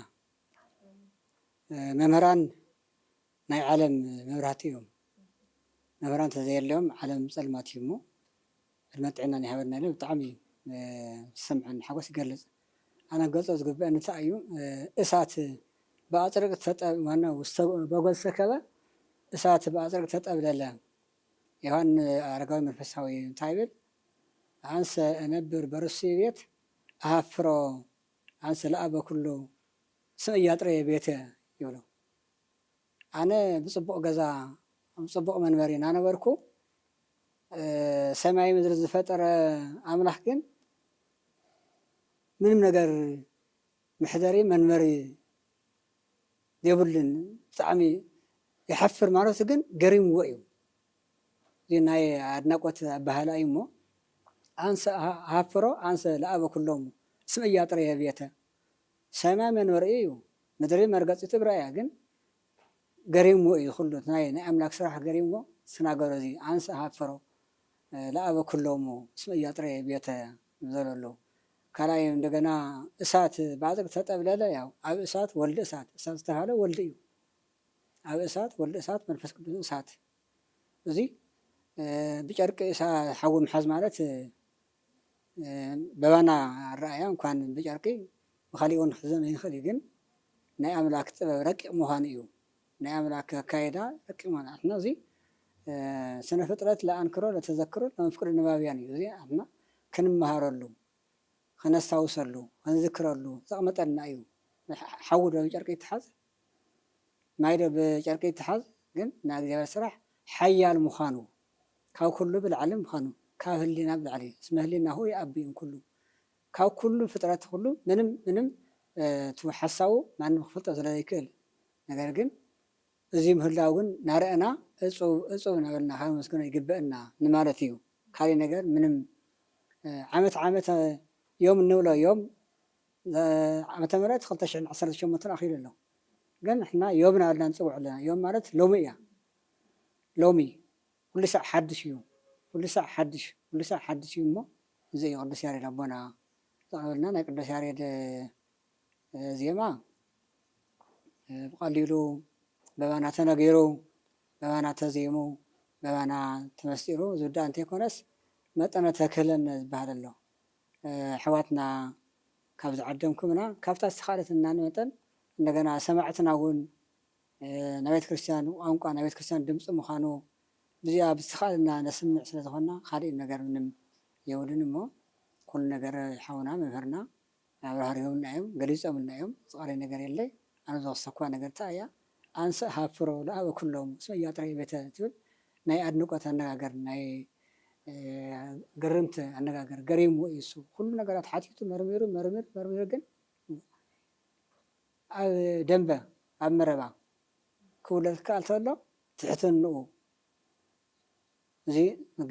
እ፣ መምህራን ናይ ዓለም መብራህቲ እዮም። መምህራን ተዘየለዮም ዓለም ጸልማት እዩ። እሞ ዕድመ ጥዕናን ይሃበልና ኢለ ብጣዕሚ፣ እ፣ ዝሰምዐኒ ሓጎስ ይገልጽ። ኣነ ክገልጾ ዝግበአኒ እንታይ እዩ፣ እ፣ እሳት ብኣጽርቅ ተጠ-፣ ማነው፣ ውስተ-፣ በጎ ዝተከበ እሳት ብኣጽርቅ ተጠብለለ። ዮሃን ኣረጋዊ መንፈሳዊ እንታይ ይብል? "ኣንሰ እነብር በርሱ ቤት ኣሃፍሮ፣ ኣንሰ ለኣበ ኩሉ ስም እያጥረየ ቤተ" ይብሎ። ኣነ ብጽቡቕ ገዛ፣ ብጽቡቕ መንበሪ እናነበርኩ፣ እ፣ ሰማይ ምድሪ ዝፈጠረ ኣምላኽ ግን ምንም ነገር መሕደሪ መንበሪ የብሉን። ብጣዕሚ ይሓፍር ማለቱ ግን ገሪምዎ እዩ። እዚ ናይ ኣድናቆት ኣበሃህላ እዩ እሞ፣ "ኣንሰ ሃፍሮ፣ ኣንሰ ለኣበ ኩሎሙ፣ እስመ ኢያጥረየ ቤተ"። ሰማይ መንበሪኡ እዩ፣ ምድሪ መርገጺቱ እግራ እያ። ግን ገሪምዎ እዩ፣ ኩሉ ናይ፣ ናይ ኣምላክ ስራሕ ገሪምዎ፣ ዝተናገሮ እዚ፣ "ኣንሰ ሃፈሮ ለኣበ ኩሎሙ እስመ ኢያጥረየ ቤተ" ዘለሉ። ካልኣይ እንደገና እሳት ባጽቅ ተጠብለለ፣ ያው ኣብ እሳት ወልድ እሳት፣ እሳት ዝተባህለ ወልድ እዩ። ኣብ እሳት ወልድ እሳት መንፈስ ቅዱስ እሳት። እዚ፣ እ፣ ብጨርቂ እሳ-፣ ሓዊ ምሓዝ ማለት፣ እ፣ እ፣ በባና ኣረኣያ እንኳን ብጨርቂ ብኻሊእ እውን ክሕዘን ይኽእል እዩ፣ ግን ናይ ኣምላክ ጥበብ ረቂቕ ምዃኑ እዩ። ናይ ኣምላክ ኣካይዳ ረቂቕ ምዃኑ። ንሕና እዚ፣ እ፣ ስነ ፍጥረት ለኣንክሮ ለተዘክሮ ለመፍቅዶ ንባብያን እዩ። እዚ ንሕና ክንመሃረሉ፣ ከነስታውሰሉ፣ ክንዝክረሉ ዘቕመጠልና እዩ። ሓ-፣ ሓዊ ዶ ብጨርቂ ይተሓዝ? ማይ ዶ ብጨርቂ ይተሓዝ? ግን ናይ እግዚኣብሔር ስራሕ ሓያል ምዃኑ፣ ካብ ኩሉ ብላዕሊ ምዃኑ፣ ካብ ህሊና ብላዕሊ፣ እስመ ህሊናሁ ይኣቢ እምኩሉ፣ ካብ ኩሉ ፍጥረት ኩሉ ምንም፣ ምንም፣ እ፣ እቲ ሓሳቡ ማንም ክፈልጦ ስለ ዘይክእል። ነገር ግን እዚ ምህላው ግን ናረእና እጹብ፣ እጹብ እናበልና ካብ ነመስግኖ ይግበአና ንማለት እዩ። ካሊእ ነገር ምንም፣ እ፣ ዓመት፣ ዓመት፣ እ፣ ዮም እንብሎ ዮም፣ እ፣ ዓመተ ምህረት ክልተ ሽሕን ዓሰርተ ሸሞንተን ኣኺሉ ኣሎ። ግን ንሕና ዮም እናበልና ንጽውዖ ኣለና። ዮም ማለት ሎሚ እያ። ሎሚ ኩሉ ሳዕ ሓድሽ እዩ። ኩሉ ሳዕ ሓድሽ፣ ኩሉ ሳዕ ሓድሽ እዩ እሞ፣ እዚ እዩ ቅዱስ ያሬድ ኣቦና ዘቕረበልና ናይ ቅዱስ ያሬድ፣ እ፣ ዜማ፣ እ፣ ብቐሊሉ በባና ተነጊሩ፣ በባና ተዜሙ፣ በባና ተመስጢሩ ዝውዳእ እንተይኮነስ፣ መጠነ ተክህለነ ዝበሃል ኣሎ። እ፣ ኣሕዋትና ካብ ዝዓደምኩምና፣ ካብታ ዝተኻእለትና መጠን እንደገና ሰማዕትና እውን፣ እ፣ ናይ ቤተ ክርስቲያን ቋንቋ፣ ናይ ቤተ ክርስቲያን ድምፂ ምዃኑ ብዚኣ ብዝተኻእለና ነስምዕ ስለ ዝኾንና፣ ካሊእ ነገር ምንም የብሉን እሞ፣ ኩሉ ነገር ሓውና መምህርና ኣብራህሪሆምና እዮም፣ ገሊጾምልና እዮም። ዝቐረይ ነገር የለይ። ኣነ ዝወሰኳ ነገር እንታይ እያ? ኣንሰ ሃፍሮ ለአበ ኩሎም እስመ ኢያጥረየ ቤተ ትብል ናይ ኣድንቆት ኣነጋገር፣ ናይ ግርምት ኣነጋገር ገሪሙ እዩ እሱ። ኩሉ ነገራት ሓቲቱ መርሚሩ መርሚሩ መርሚሩ ግን ኣብ ደንበ ኣብ መረባ ክውለድ ክኣል ተሎ ትሕትንኡ እዚ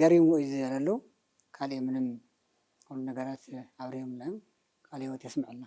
ገሪሙ እዩ ዘለሉ። ካልእ ምንም ኩሉ ነገራት ኣብሪሆምና እዮም። ቃለ ህይወት የስምዐልና።